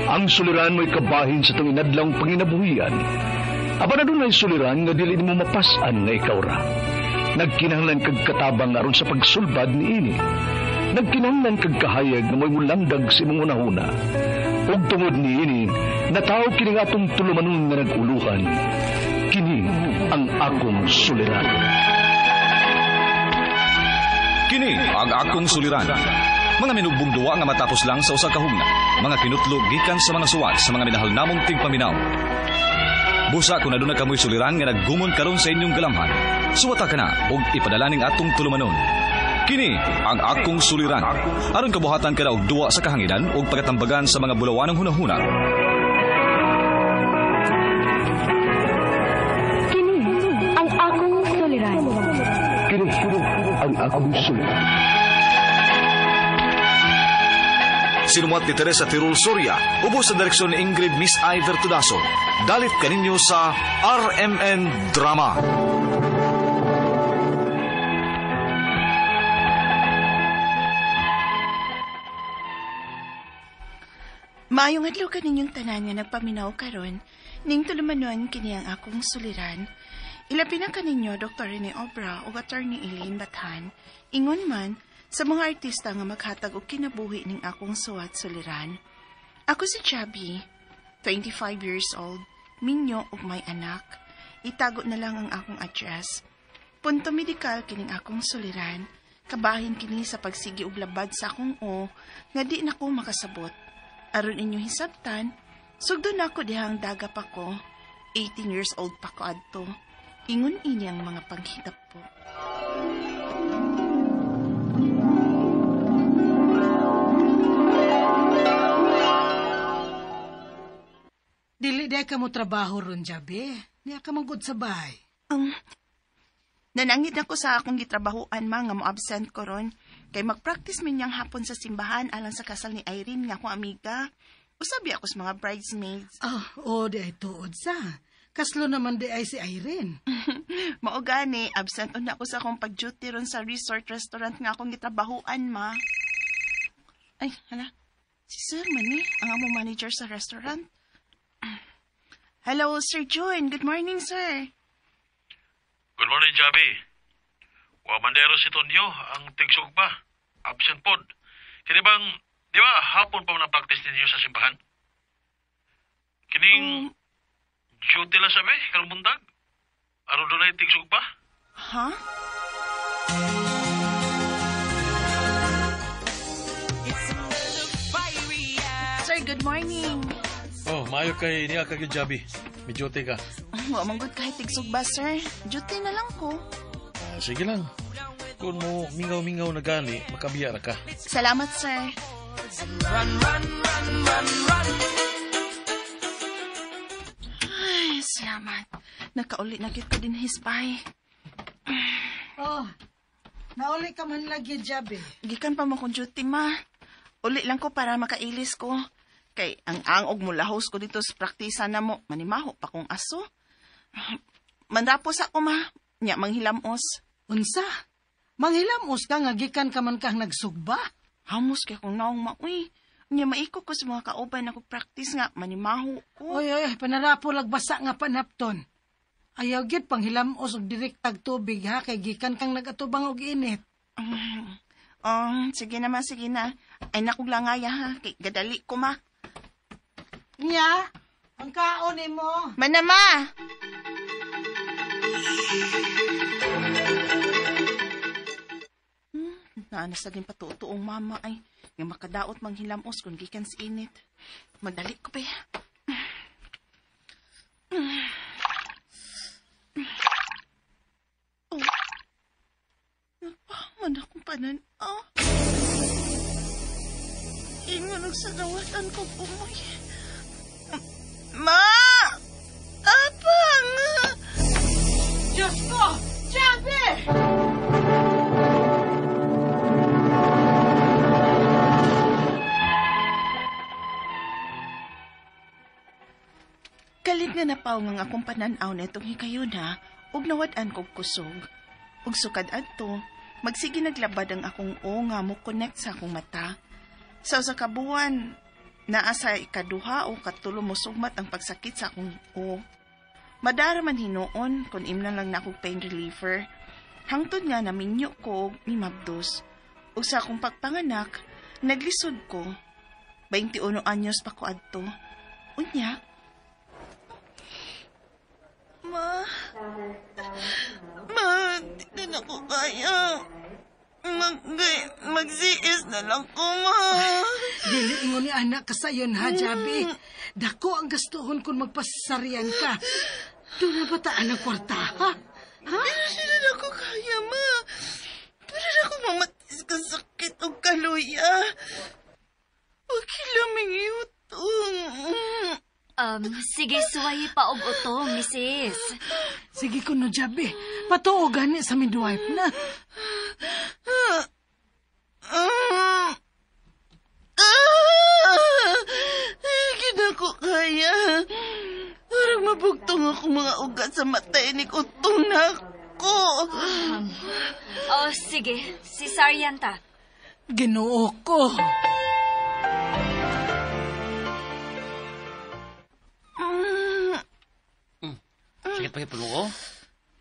Ang suliran mo'y kabahin sa atong inadlawng panginabuhian. Apan adunay suliran nga dili nimo mapas-an nga ikaw ra. Nagkinahanglan kag katabang aron sa pagsulbad niini. Nagkinahanglan kag kahayag nga mo'y mulandag sa imong hunahuna. Ug tungod niini, nataw kini nga atong tulumanon nga nag-uluhan. Kini ang akong suliran. Kini ang akong suliran. Mga minugbong duwa nga matapos lang sa usa ka hugna. Mga kinutlog gikan sa mga suwat sa mga minahal namong tigpaminaw. Busa kung aduna kamoy suliran nga naggumon karon sa inyong galamhan, suwata ka na og ipadala ning atong tulumanon. Kini ang akong suliran. Aron kabuhatan ka na og duwa sa kahanginan og pagatambagan sa mga bulawanong hunahuna. Kini ang akong suliran. Kini ang akong suliran. Sinumat ni Teresa Tirul Soria, ubos sa direksyon ni Ingrid Miss Iver Tudaso. Dalit kaninyo sa RMN Drama. Maayong adlaw kaninyong tanan nga nagpaminaw karon, ning tulumanon kini ang akong suliran. Ilabi na kaninyo Dr. Rene Obra ug Attorney Elaine Bathan. Ingon man sa mga artista nga maghatag og kinabuhi ning akong suwat suliran. Ako si Chubby, 25 years old, minyo ug may anak. Itago na lang ang akong address. Punto medikal kining akong suliran. Kabahin kini sa pagsigi og labad sa akong o nga di na ko makasabot. Aron inyong hisabtan, sugdo na ako dihang daga pa ko. 18 years old pa ko adto. Ingon ini ang mga panghitap po. Dili di ka mo trabaho ron, Jabi. Niya ka manggod sa bahay. Nanangit ako sa akong gitrabahoan ma nga mo-absent ko ron. Kay mag-practice min niyang hapon sa simbahan alang sa kasal ni Irene nga akong amiga. Usabi ako sa mga bridesmaids. Ah, oh, di ay tuod sa. Kaslo naman di ay si Irene. Mao gani, absent na ako sa akong pag-duty ron sa resort restaurant nga akong gitrabahoan ma. Ay, hala. Si Sir man ni, ang among manager sa restaurant. Hello, Sir June. Good morning, sir. Good morning, Jabi. Wa mandero si Tonyo, ang tigsugba. Absent pod. Kini bang, di ba hapon pa man ang practice ninyo sa simbahan? Kining duty lang sabi, karong buntag. Aron dunay tigsugba? Ha? Sir, good morning. Oh, maayo kay niya ka gyud, Jabi. May duty ka. Wa man gud kahit tigsugba, sir. Duty na lang ko. Ah, sige lang. Kung mo mingaw-mingaw na gani, makabiya ra ka. Salamat, sir. Ay, salamat. Nakauli na gyud ko din his bay. Oh, nauli ka man lagi, Jabi. Gikan pa mo kong duty, ma. Uli lang ko para makailis ko. Kay ang angog mo lahos ko dito sa praktisa na mo, manimaho pa kong aso. Manrapos ako, ma. Nya, manghilamos. Unsa? Manghilamos ka nga gikan ka man kang nagsugba? Hamos kay kong naong maoy. Nya, maiko ko sa mga kauban ako practice nga, manimaho ko. Oy, oy, panarapo lagbasa nga panapton. Ayaw gyud panghilamos og direktag tubig ha, kay gikan kang nagatubang og init. Oh, sige na ma, sige na. Ay nakong langaya ha, kay gadali ko ma. Nya, ang kaon nimo. Manama! Naanas laging patuotoong mama ay nga makadaot manghilamos kung gikan sa init. Magdali ko pa. Oh. Napaman akong pananaw. Ingon og sa dawatan ko umoy. Ma! Apang! Diyos ko! Jabi! Kalit nga napaw nga akong pananaw na itong hikayuna ug nawad-an kog kusog. Ug sukad adto, magsige naglabad ang akong o nga mo connect sa akong mata. Sa usa ka buwan, naa sa ikaduha o katulo mo sugmat ang pagsakit sa akong o. Madara man hinuon kung imlan lang na akong pain reliever. Hangtod nga naminyo ko og mimabdos. Ug sa akong pagpanganak, naglisod ko. 21 anyos pa ko adto. Unya, Ma, ma, di na ko kaya. Mag-CS na lang ko, ma. Dili ingon ni anak ka sayon ha, Jabi. Dako ang gastuhon kung magpasarian ka. Doon na bataan ang kwarta, ha? Ha? Pero sila na ko kaya, ma. Pero na ko mamatis ka sakit o kaluya. Huwag kilaming yutong. Sige, suwayi pa og uto, misis. Sige kuno, Jabi. Patuo gani sa midwife na. Hindi na ko kaya. Parang mabugtong ako mga ugat sa matay ni utong na ako. Oh, sige. Si Sarian ta. Ginoo ko. Sakit pa yung ko?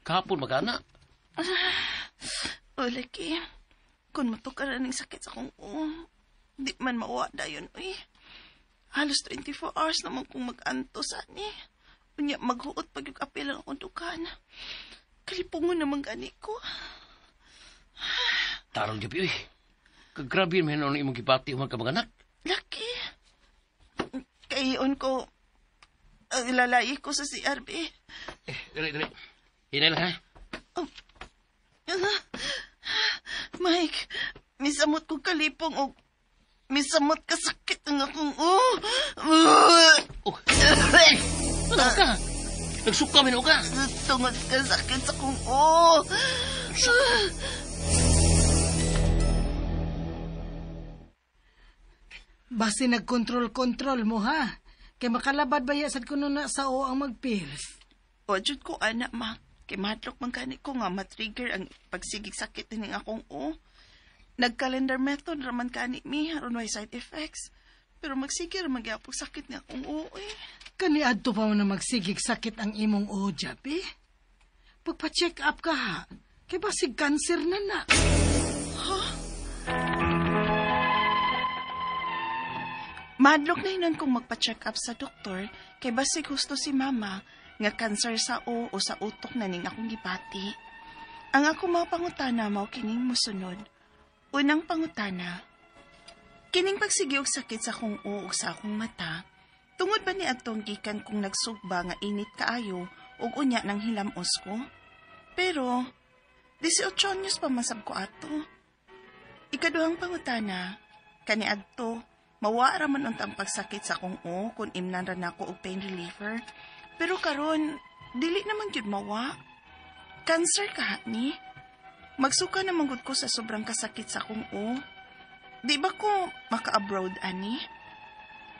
Kahapon magana. O, laki. Kung matukaran ng sakit sa akong ulo, di man mauwa dayon, uy. Halos 24 hours naman kong mag-anto sani. Unya, maghuot pag yung apel ang akong dukan. Kalipungon naman gani ko. Tarong gabi, uy. Kagrabe man ang imong gibati human ka mga anak. Laki. Kahiyon ko, ang ilalayi ko sa CRB. Eh, dali, dali. Hinay lang, ha? Mike, misamot ko kalipong o misamot kasakit ang akong oh. Oh. Ano ka? Nagsuka min ka? Tungod kasakit sa akong oh. Basi nagkontrol-kontrol mo ha. Kay makalabad ba sad kuno na sa o ang magpills? O, jud ko, anak, ma. Kay mahadlok man gani ko nga matrigger ang pagsigig sakit ning akong o. Nag-calendar method raman kani mi, aron way side effects. Pero magsige ra man gyapon sakit ni akong o, eh. Kaniadto pa man na magsigig sakit ang imong o, Jabi. Pagpa-check up ka ha, kay basig cancer na na. Huh? Mahadlok na hinon kong magpa-check up sa doktor kay basig husto si mama nga cancer sa o sa utok na ning akong gibati. Ang akong mga pangutana mao kining mosunod. Unang pangutana, kining pagsigi og sakit sa akong o ug sa akong mata, tungod ba ni adtong gikan kong nagsugba nga init kaayo ug unya nang hilamos ko? Pero 18 anyos pa man sab ko ato. Ikaduhang pangutana, kani adto mawa ra man unta ang pagsakit sa akong o kung imnan ra nako og pain reliever. Pero karon dili naman gyud mawa. Cancer ka ni? Magsuka na manggod ko sa sobrang kasakit sa akong o. Di ba ko maka-abroad ani?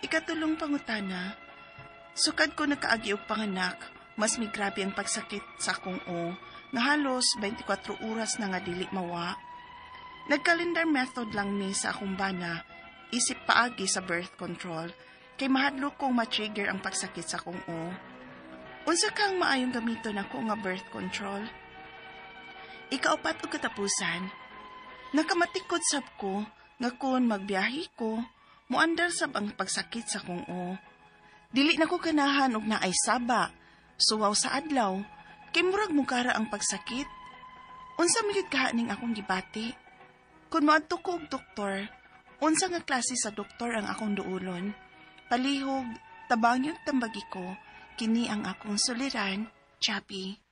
Ikatulong pangutana, sukad ko nakaagi og panganak, mas migrabe ang pagsakit sa akong o, nga halos 24 oras na nga dili mawa. Nag-calendar method lang mi sa akong bana, isip paagi sa birth control, kay mahadlok kong ma-trigger ang pagsakit sa akong o. Unsa kang maayong gamiton ako nga birth control? Ikaupat og katapusan, nakamatikod sab ko nga kon magbiyahe ko, muandar sab ang pagsakit sa akong o. Dili na ko ganahan og naay saba, suwaw sa adlaw, kay murag mukara ang pagsakit. Unsa man gyud kaha ning akong gibati? Kun moadto ko og doktor, unsa nga klase sa doktor ang akong duulon? Palihog, tabang yung tambagi ko, kini ang akong suliran, Chappy.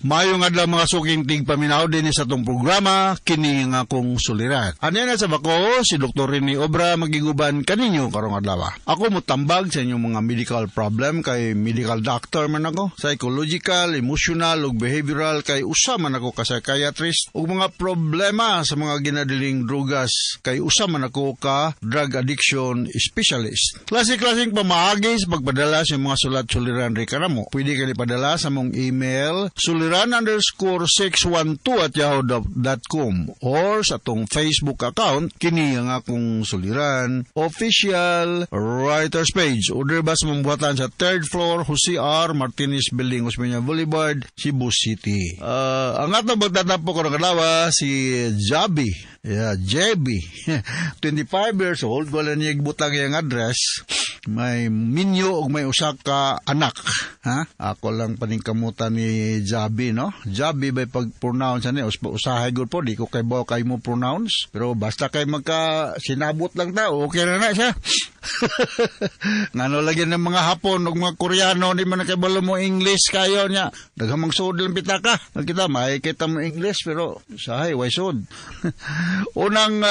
Maayong adlaw mga suking tigpaminaw din sa atong programa kini nga akong suliran. Ano na sa bako si Dr. Rene Obra magiguban kaninyo karong adlaw. Ako motambag sa inyong mga medical problem kay medical doctor man ako, psychological, emotional ug behavioral kay usa man ako ka psychiatrist ug mga problema sa mga ginadiling drugas kay usa man ako ka drug addiction specialist. Klase-klaseng pamaagi sa pagpadala sa mga sulat suliran ri kanamo. Pwede ka ipadala sa mong email suliran_612@yahoo.com or sa atong Facebook account kini ang akong suliran official writers page. Order ba sa mambuhatan sa 3rd floor Jose R. Martinez Building, Osmeña Boulevard, Cebu City. Ang atong magtatapo karong adlaw si Jabi. Yeah, Jebi. 25 years old, wala niya butang iyang address. May minyo og may usa ka anak. Ha? Ako lang paningkamutan ni Jabi, no? Jabi by pag-pronounce ani usahay gud po, di ko kay bawo kay mo pronounce, pero basta kay magka sinabot lang ta, okay na na siya. Ngano lagi ng mga Hapon ug mga Koreano di man nakibalo mo English kayo niya. Daghang magsud lang pitaka. Kita may kita mo English pero usahay way sud. Unang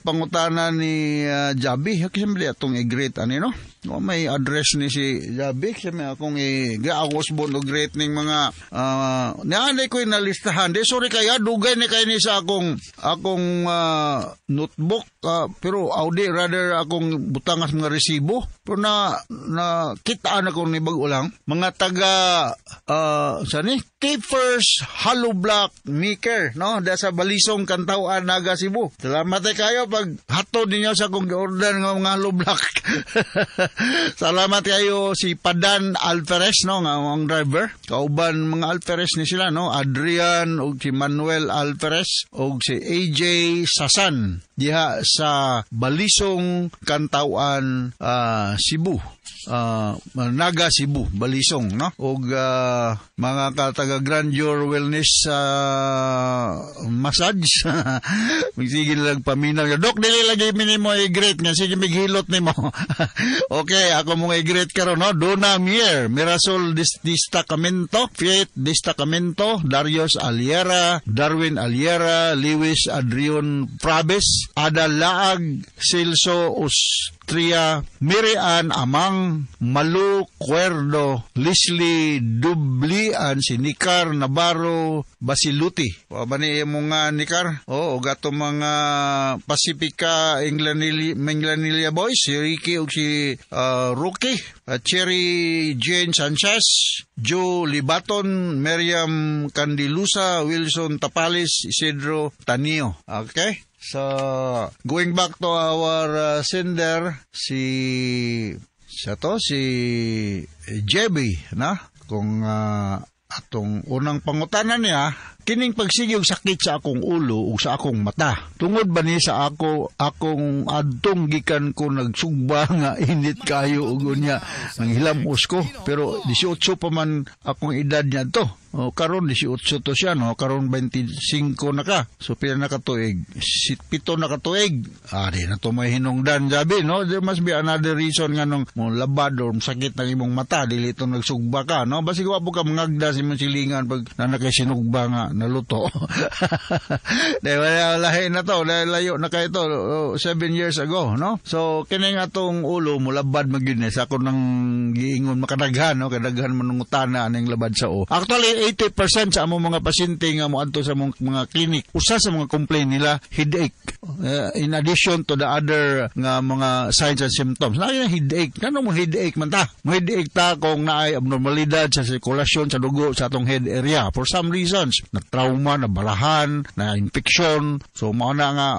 pangutana ni Jabi, kasi may atong i-greet ani no? No, may address ni si Jabi, kasi may akong i-agos bon o greet ning mga naanay ko nalistahan. Di sorry kaya dugay ni kay ni sa akong notebook, pero audi rather akong butangas mga resibo. Pero na kitaan ako ni bag-o lang mga taga sani Keepers Hollow Block Maker, no? Da sa Balisong, Cantawan, Naga, Cebu. Salamat ay kayo pag hatod ninyo sa akong gi-order ng mga hollow block. Salamat kayo si Padan Alferez, no, nga ang driver. Kauban mga Alferez ni sila, no, Adrian ug si Manuel Alferez ug si AJ Sasan diha sa Balisong, Cantawan, Cebu. Naga, Cebu, Balisong, no? Og mga kataga Grandeur Wellness Massage. Sige lang paminaw. Dok, dili lagi minimo i-greet nga sige mighilot nimo. Okay, ako mong i-greet karon, no? Donna Mier, Mirasol Destacamento, Fiat Destacamento, Darius Aliera, Darwin Aliera, Lewis Adrian Frabes, Ada Laag, Celso Ustria, Mirian Amang, Malu Cuerdo, Leslie Dublian, si Nicar Navarro Basiluti. O ba ni imong nga Nicar? Oo, og ato mga Pacifica Englanilla Boys, si Ricky ug si Rookie, Cherry Jane Sanchez, Joe Libaton, Miriam Candilusa, Wilson Tapalis, Isidro Tanio. Okay? So, going back to our sender, si siya to, si Jebby, na? Kung atong unang pangutana niya, kining pagsige og sakit sa akong ulo ug sa akong mata. Tungod ba ni sa ako akong adtong gikan ko nagsugba nga init kayo ug unya nang hilamos ko, pero 18 pa man akong edad niya to. O, karon 18 to siya, no? Karon 25 na ka. So pila na katuig? 7 na katuig. Ah, di na to may hinungdan, Jabi, no? There must be another reason nga nung mo labad or sakit ng imong mata dili to nagsugba ka, no? Basig wa po ka mangagda sa imong silingan pag nanakay sinugba nga naluto. Di ba, lahi na to, layo na kayo to, 7 years ago, no? So kini nga atong ulo mo labad magyud ni sa ako nang giingon makadaghan, no? Kadaghan man ng aning labad sa o. Actually, 80% sa among mga pasyente nga moadto sa among mga clinic, usa sa mga complaint nila, headache. In addition to the other nga mga signs and symptoms. Na headache. Kano mo headache man ta? Mo headache ta kung naay abnormalidad sa sirkulasyon sa dugo sa atong head area for some reasons. Na trauma, na balahan, na infection. So mao na nga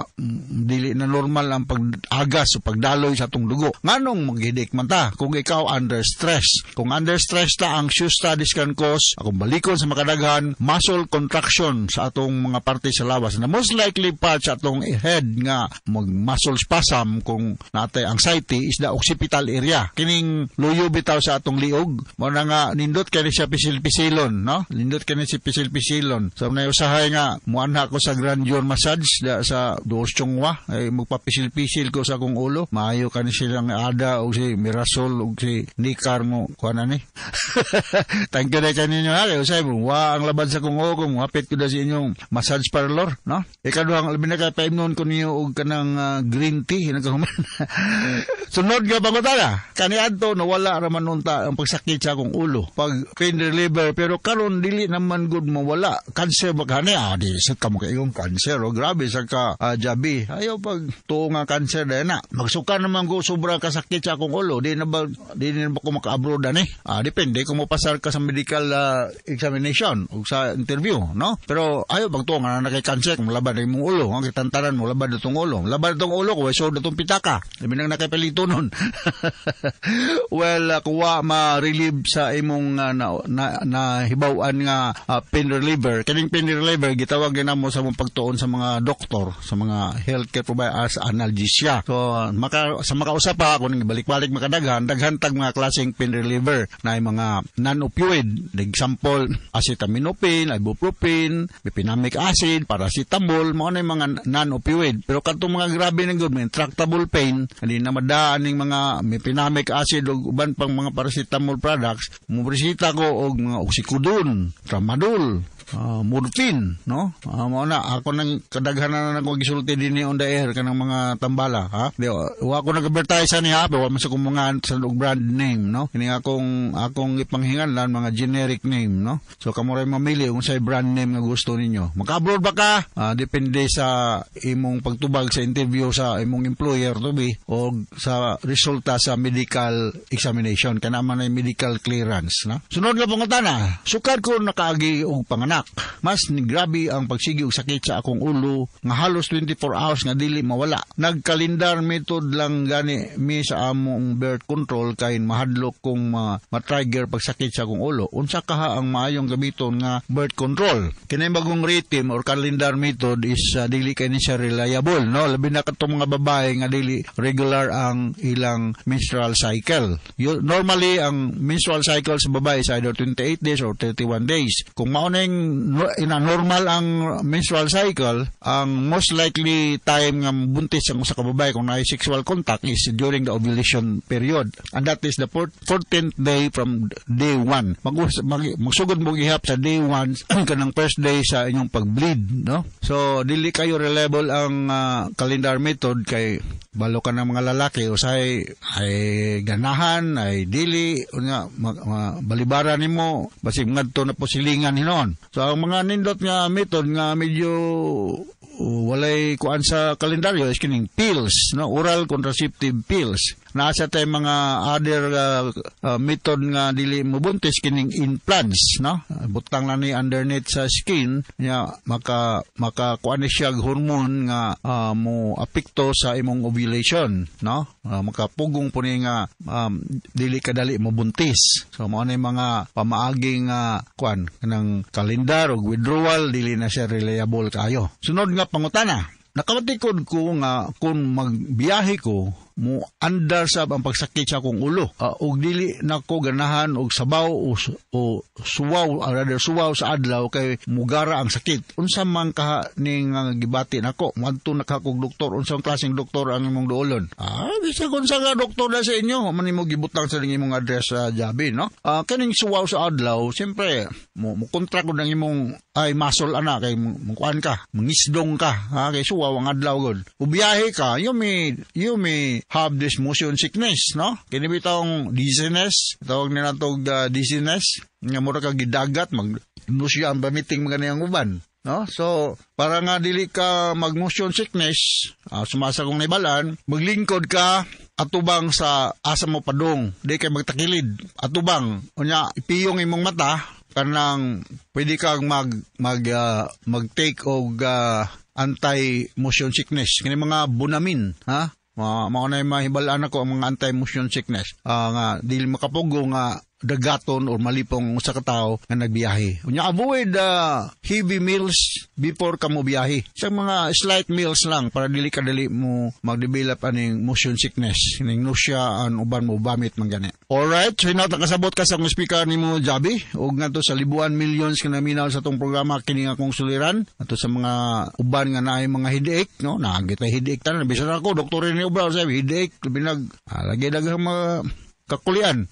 dili na normal ang pag-agas o pagdaloy sa atong dugo. Nganong mag-headache man ta? Kung ikaw under stress. Kung under stress ta, anxious ta, this can cause, akong balikon sa makadaghan, muscle contraction sa atong mga parte sa lawas. Na most likely part sa atong head nga mag muscle spasm kung natay anxiety is the occipital area. Kining luyo bitaw sa atong liog. Mao na nga nindot kani siya pisil-pisilon, no? Nindot kani si pisil-pisilon. So na usahay nga muanha ko sa Grandeur Massage da, sa Doos Chongwa ay magpapisil-pisil ko sa akong ulo. Maayo kani silang Ada o si Mirasol o si Nicar mo kuan ani. Thank you na kaninyo ha. Kay usay mo wa ang labad sa akong ulo kung hapit ko da sa inyong massage parlor, no? Ikaduhang labi na kay paimnon ko niyo og kanang green tea nagkahuman. Sunod nga pangutana. Kaniadto nawala ra man unta ang pagsakit sa akong ulo. Pag pain reliever, pero karon dili naman gud mawala. Cancer ba kani? Ah, di sa kamo kay cancer. Oh, grabe sa ka jabi. Ayaw pag tuo nga cancer dahil na. Magsuka naman ko sobra kasakit sa akong ulo. Di na ba ko maka-abroad ani? Ah, depende kung mapasar ka sa medical examination o sa interview, no? Pero ayaw pag tuo nga na kay cancer kung labad imong ulo, ang kitantanan mo labad itong ulo. Labad itong ulo ko, so itong pitaka. Labi nang nakapalito nun. Well, kuwa ma-relieve sa imong na nahibaw-an nga pain reliever. Kining pain reliever gitawag gyud namo sa mong pagtuon sa mga doktor, sa mga healthcare provider as analgesia. So maka sa makausap pa ako ning balik-balik makadaghan, daghan tag mga klaseng pain reliever na mga non-opioid. Example, acetaminophen, ibuprofen, mefenamic acid, paracetamol, mao na yung mga non-opioid. Pero kadtong mga grabe ng good, may intractable pain, hindi na madaan ning mga mefenamic acid ug uban pang mga paracetamol products, mo ko og mga oxycodone, tramadol, morphine, no? Mao na ako nang kadaghan na nang gisulti dinhi on the air kanang mga tambala, ha? Di wa ko nag-advertise ani ha, wa man sa kong mga sa og brand name, no? Kini akong akong ipanghinganlan mga generic name, no? So kamo ray mamili kung say brand name nga gusto ninyo. Maka-abroad ba ka? Depende sa imong pagtubag sa interview sa imong employer to be o sa resulta sa medical examination, kana man ay medical clearance, no? Sunod nga pangutana, sukad ko nakaagi og panganak. anak. Mas grabe ang pagsigi og sakit sa akong ulo nga halos 24 hours nga dili mawala. Nagkalendar method lang gani mi sa among birth control kay mahadlok kong ma-trigger pagsakit sa akong ulo. Unsa kaha ang maayong gamiton nga birth control? Kini bagong rhythm or calendar method is dili kay ni siya reliable, no? Labi na katong mga babae nga dili regular ang ilang menstrual cycle. Normally ang menstrual cycle sa babae is either 28 days or 31 days. Kung mao ning normal ang menstrual cycle, ang most likely time nga buntis ang usa ka babae kung naay sexual contact is during the ovulation period, and that is the 14th day from day 1. Magsugod mo gihap sa day 1 kanang first day sa inyong pagbleed, no? So dili kayo reliable ang calendar method kay balo ka ng mga lalaki usahay ay ganahan ay dili unya balibara nimo basig ngadto na po silingan hinon. So ang mga nindot nga method nga medyo walay kuan sa kalendaryo is kining pills, no? Oral contraceptive pills. Naa sa tay mga other method nga dili mobuntis kining implants, no? Butang lang ni underneath sa skin nya maka kuan ni siya hormone nga mo apekto sa imong ovulation, no? Makapugong po ni nga dili kadali mobuntis. So mao na mga pamaaging kuan kanang kalendar og withdrawal dili na siya reliable kaayo. Sunod nga pangutana. Nakabatikod ko nga kung magbiyahe ko mo andar sab ang pagsakit sa akong ulo. Og dili nako ganahan og sabaw o suwaw, rather suwaw sa adlaw kay mugara ang sakit. Unsa man kaha ning gibati nako? Moadto na ka kog doktor. Unsang klaseng doktor ang imong duolon? Bisag unsa nga doktor na sa inyo, man nimo gibutang sa imong address sa Jabi, no? Kaning suwaw sa adlaw, siyempre mo kontra ko ng imong ay muscle ana kay mukuan ka, mangisdong ka, ha, kay suwaw ang adlaw gud. Ubiyahe ka, you may have this motion sickness, no? Kini bitong dizziness, tawag nila tog dizziness, nga mura ka gidagat, mag-nausea ang vomiting mga niyang uban, no? So, para nga dili ka mag-motion sickness, sumasa kong naibalan, maglingkod ka atubang sa asa mo padung, di kay magtakilid, atubang, unya ipiyong imong mata, kanang pwede kang mag-take og anti-motion sickness, kini mga Bonamin, ha? Mao na mahibalaan ako ang mga anti-motion sickness. Nga dili makapugo nga dagaton or malipong usa ka tawo nga nagbiyahe. Unya avoid heavy meals before ka mo biyahe. Sa mga slight meals lang para dili ka dali mo mag-develop aning motion sickness, ning nausea an uban mo vomit man gani. Alright, so hinaut nakasabot ka sa akong speaker nimo Jabi ug ngadto sa libuan millions nga naminaw sa atong programa kini nga akong suliran ato sa mga uban nga naay mga headache, no? Naagit ay headache tanan bisan ako doktor ni Obra sabi headache binag lagi daghang mga kakulian.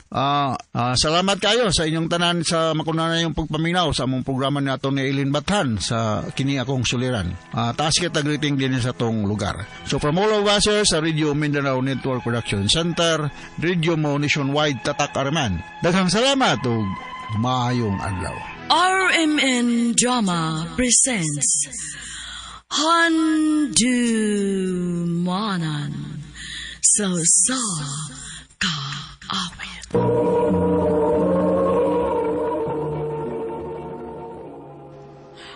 Salamat kayo sa inyong tanan sa makunanan yung pagpaminaw sa among programa ni ato ni Eileen Bathan sa kini akong suliran. Taas kita greeting din sa tong lugar. So from all of us here sa Radio Mindanao Network Production Center, Radio Mo Nationwide Tatak Arman. Daghang salamat ug maayong adlaw. RMN Drama presents Handumanan sa Usa Ka Awit.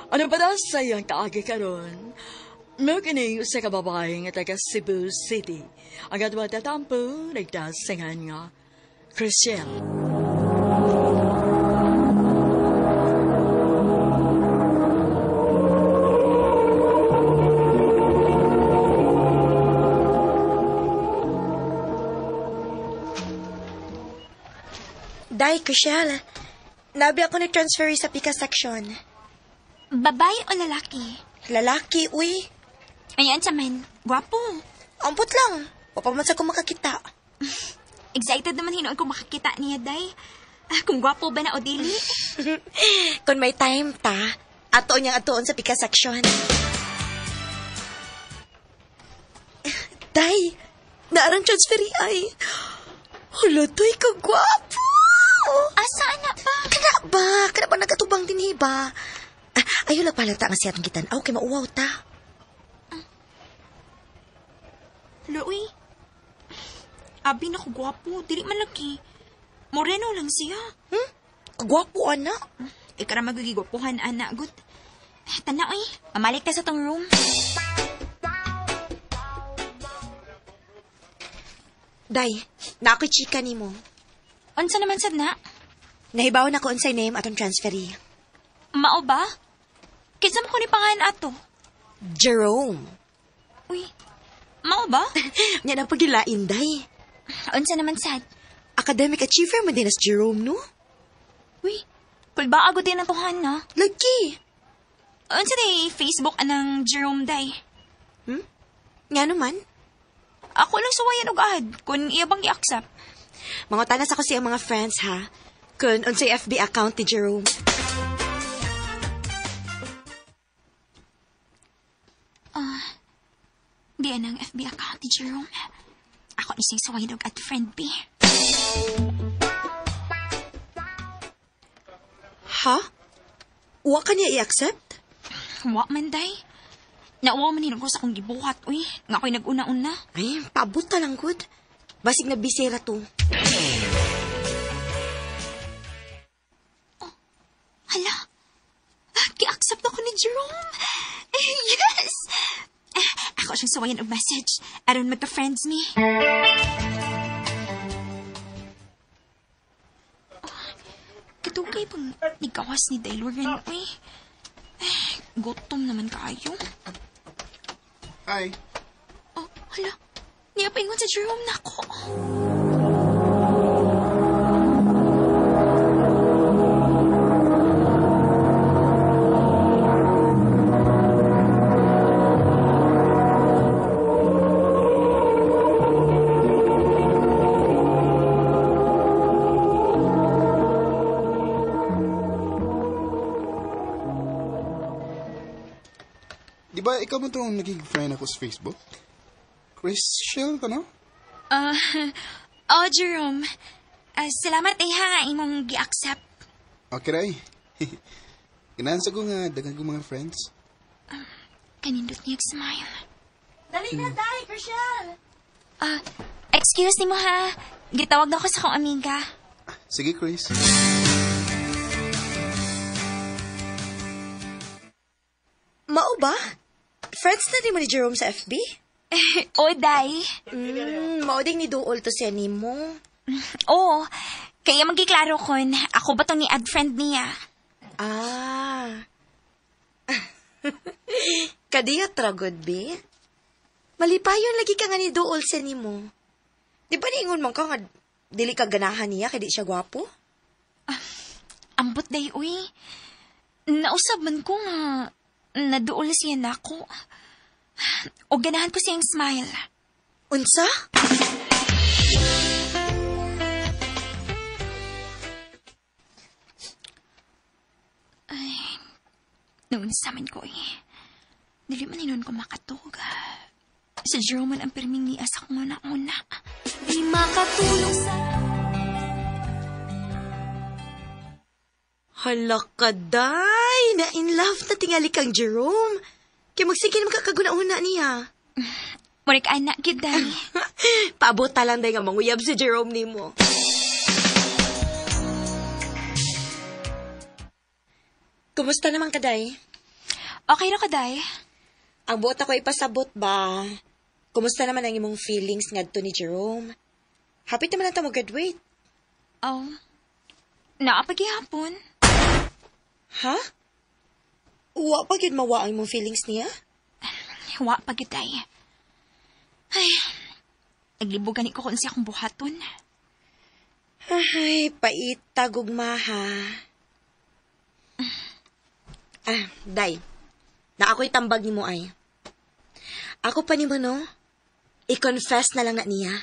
Ano pa daw sa iyang kaagi karon? Mao kini usa ka babae nga taga Cebu City. Ang adwa tatampo nagdasingan nga Christian. Day, Chriselle. Nabi ako ni transfer sa pika section. Babae o lalaki? Lalaki, uy. Ayan sa men. Gwapo. Ampot lang. Wapaman sa kong makakita. Excited naman hinuon kung makakita niya, Day. Kung gwapo ba na o dili? Kung may time ta, atoon niyang atoon sa pika section. Day, naarang transfer ay. Hala, toy, kagwapo! Asa na ba? Kana ba? Kana ba nagatubang din ba? Ayaw lang pala ta nga siya atong kitan-aw kay mauwaw ta. Luoy. Abi na ko gwapo, dili man lagi. Moreno lang siya. Kagwapo ana. Ikaw ra magigigwapuhan, ana, good. Tana, oy. Mamalik ta sa tong room. Day, na ako'y chika ni mo. Unsa naman sad na? Nahibaw na ko unsay name atong transferee. Mao ba? Kinsa mo ko ni pangalan ato? Jerome. Uy, mao ba? Nya na pagilain, Day. Unsa naman sad? Academic achiever man din as Jerome, no? Uy, kulba ako din ang tuhan, na. Lagi. Unsa day Facebook anang Jerome, Day? Hmm? Nga naman? Ako lang suwayan og ad kung iya bang i-accept. Mangutanas ako siya mga friends, ha? Kung unsay FB account ni Jerome. Di anang FB account ni Jerome. Ako ni siyang suwayan og ad friend, B. Ha? Wa ka niya i-accept? Wa man, Day. Nauwa man hinog ko sa akong gibuhat, uy. Nga ako'y nag-una-una. Ay, paabot ta lang, good. Basig na bisera to. Oh, hala. Ki-accept ako ni Jerome. Yes! Ako siyang suwayan og message. Aron magka-friends me. Oh, katugay pang nigawas ni Day Lauren, uy. Gutom naman kaayo. Hi. Oh, hala. Niya paingon sa Jerome na ako. Di ba ikaw mo itong naging friend ako sa Facebook? Chris Shell ka, no? Oh, Jerome. Salamat ha, imong gi-accept. Okay, ray. Ganahan sa ko nga, daghang kong mga friends. Kanindot niya smile. Dali na, Day, Chriselle! Excuse ni mo ha. Gitawag na ko sa akong amiga. Sige, Chris. Mao ba? Friends na din mo ni Jerome sa FB? O, Day. Mao ding ni Duol to siya ni mo. Oo. Kaya magiklaro kon, ako ba tong ni-add friend niya? Ah. Kadiyot ra gud, be. Malipayon lagi ka nga ni Duol siya ni mo. Di ba niingon man ka nga dili ka ganahan niya kay di siya gwapo? Ambot, Day, uy. Nausab man ko nga naduol siya nako. O ganahan ko siyang smile. Unsa? Ay, naunsa man ko eh. Dili man inon ko makatug. Si Jerome ang pirming niya sa akong una-una. Di makatulong sa... Hala ka, Day! Na in love na tingali kang Jerome. Kaya magsige naman kakaguna-una niya. Murik anak, gid, Day. Paabot ta lang, Day, nga manguyab si Jerome nimo. Kumusta naman ka, Day? Okay ra ka, Day. Ang buot ako ipasabot ba? Kumusta naman ang imong feelings ngadto ni Jerome? Happy naman na ta mo-graduate. Oh. Naapagihapon. Ha? Wa pa gyud mawa ang imong feelings niya? Wa pa gyud, Day. Ay, naglibog gani ko kung siya akong buhaton. Ay, paita gugma ha. Ah, Day. Na ako'y tambag nimo ay. Ako pa nimo no? I-confess na lang na niya.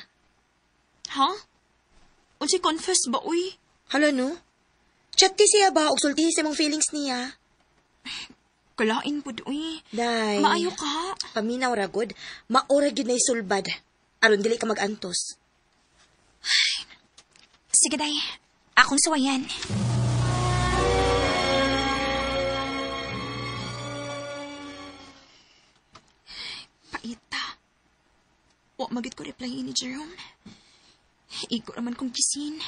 Ha? Unsay confess ba, uy? Hala no? Chat ti siya ba og sultihi sa imong feelings niya? Kalain pud, uy. Day. Maayo ka. Paminaw ra gud. Maora gyud na isulbad. Aron dili ka magantos. Sige, Day. Akong suwayan. Paita. Wa magid ko reply ni Jerome. Igo raman kong kisin.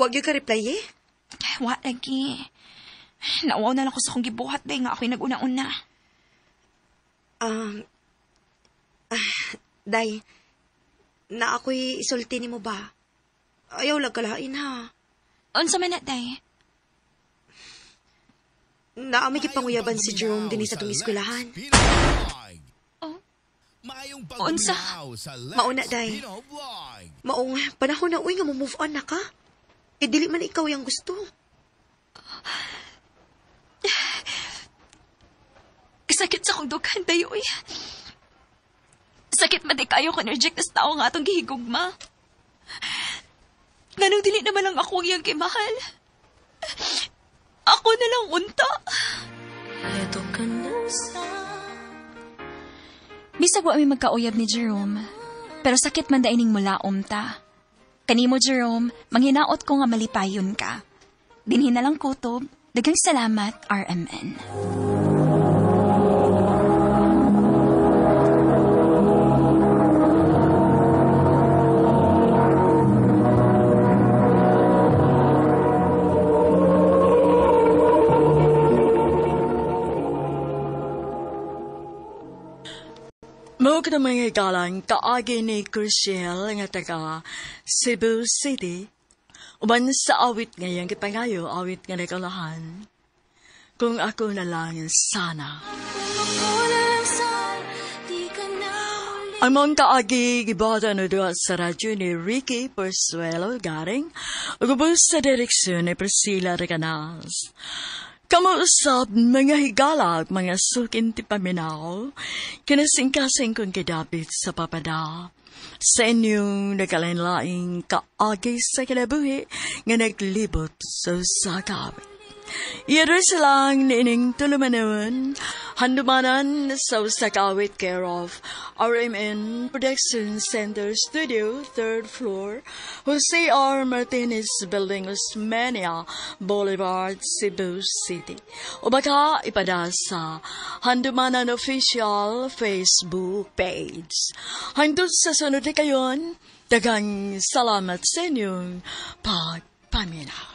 Wa gyud ka reply eh? Wa lagi. Nauwaw na lang ko sa akong gibuhat day nga ako'y nag-una-una. Day, na ako'y isulti nimo ba? Ayaw lang kalain ha. Unsa man na, day? Naamay kipanguyaban si Jerome dinhi sa atong eskwelahan. Unsa? Mauna, day. Maong panahon na uy nga mo move on na ka. E dili man ikaw yung gusto. Kasakit sa akong dughan, day, uy. Sakit man di kayo kung reject as tao nga atong gihigugma. Nganong dili naman lang ako ang iyang kimahal. Ako na lang unta. Eto ka na sa Bisag wa mi magkauyab ni Jerome, pero sakit man daining mulaom ta. Kanimo Jerome, manghinaot ko nga malipayon ka. Dinhi na lang kutob, daghang salamat RMN. Mao ka mga higalang kaagi ni Crucial nga taga Cebu City. Uban sa awit ngayang gipangayo, awit nga nagkalahan. Kung ako na lang sana. Ang mong kaagi gibata no duha sa radyo ni Ricky Persuelo Garing ug ubos sa direksyon ni Priscilla Recanas. Kamuusap mga higalag, mga sukin ti paminaw, kinasingkasing kong kidapit sa papada. Sa inyong nagkalain-laing kaagi sa kinabuhi nga naglibot sa usakawit. Iyaro silang niining tulumanon, handumanan sa usakawit care of RMN Production Center Studio, 3rd floor, Jose R. Martinez Building, Osmeña Boulevard, Cebu City. O baka ipada sa Handumanan Official Facebook page. Hangtod sa sunod na kayon, daghang salamat sa inyong pagpaminaw.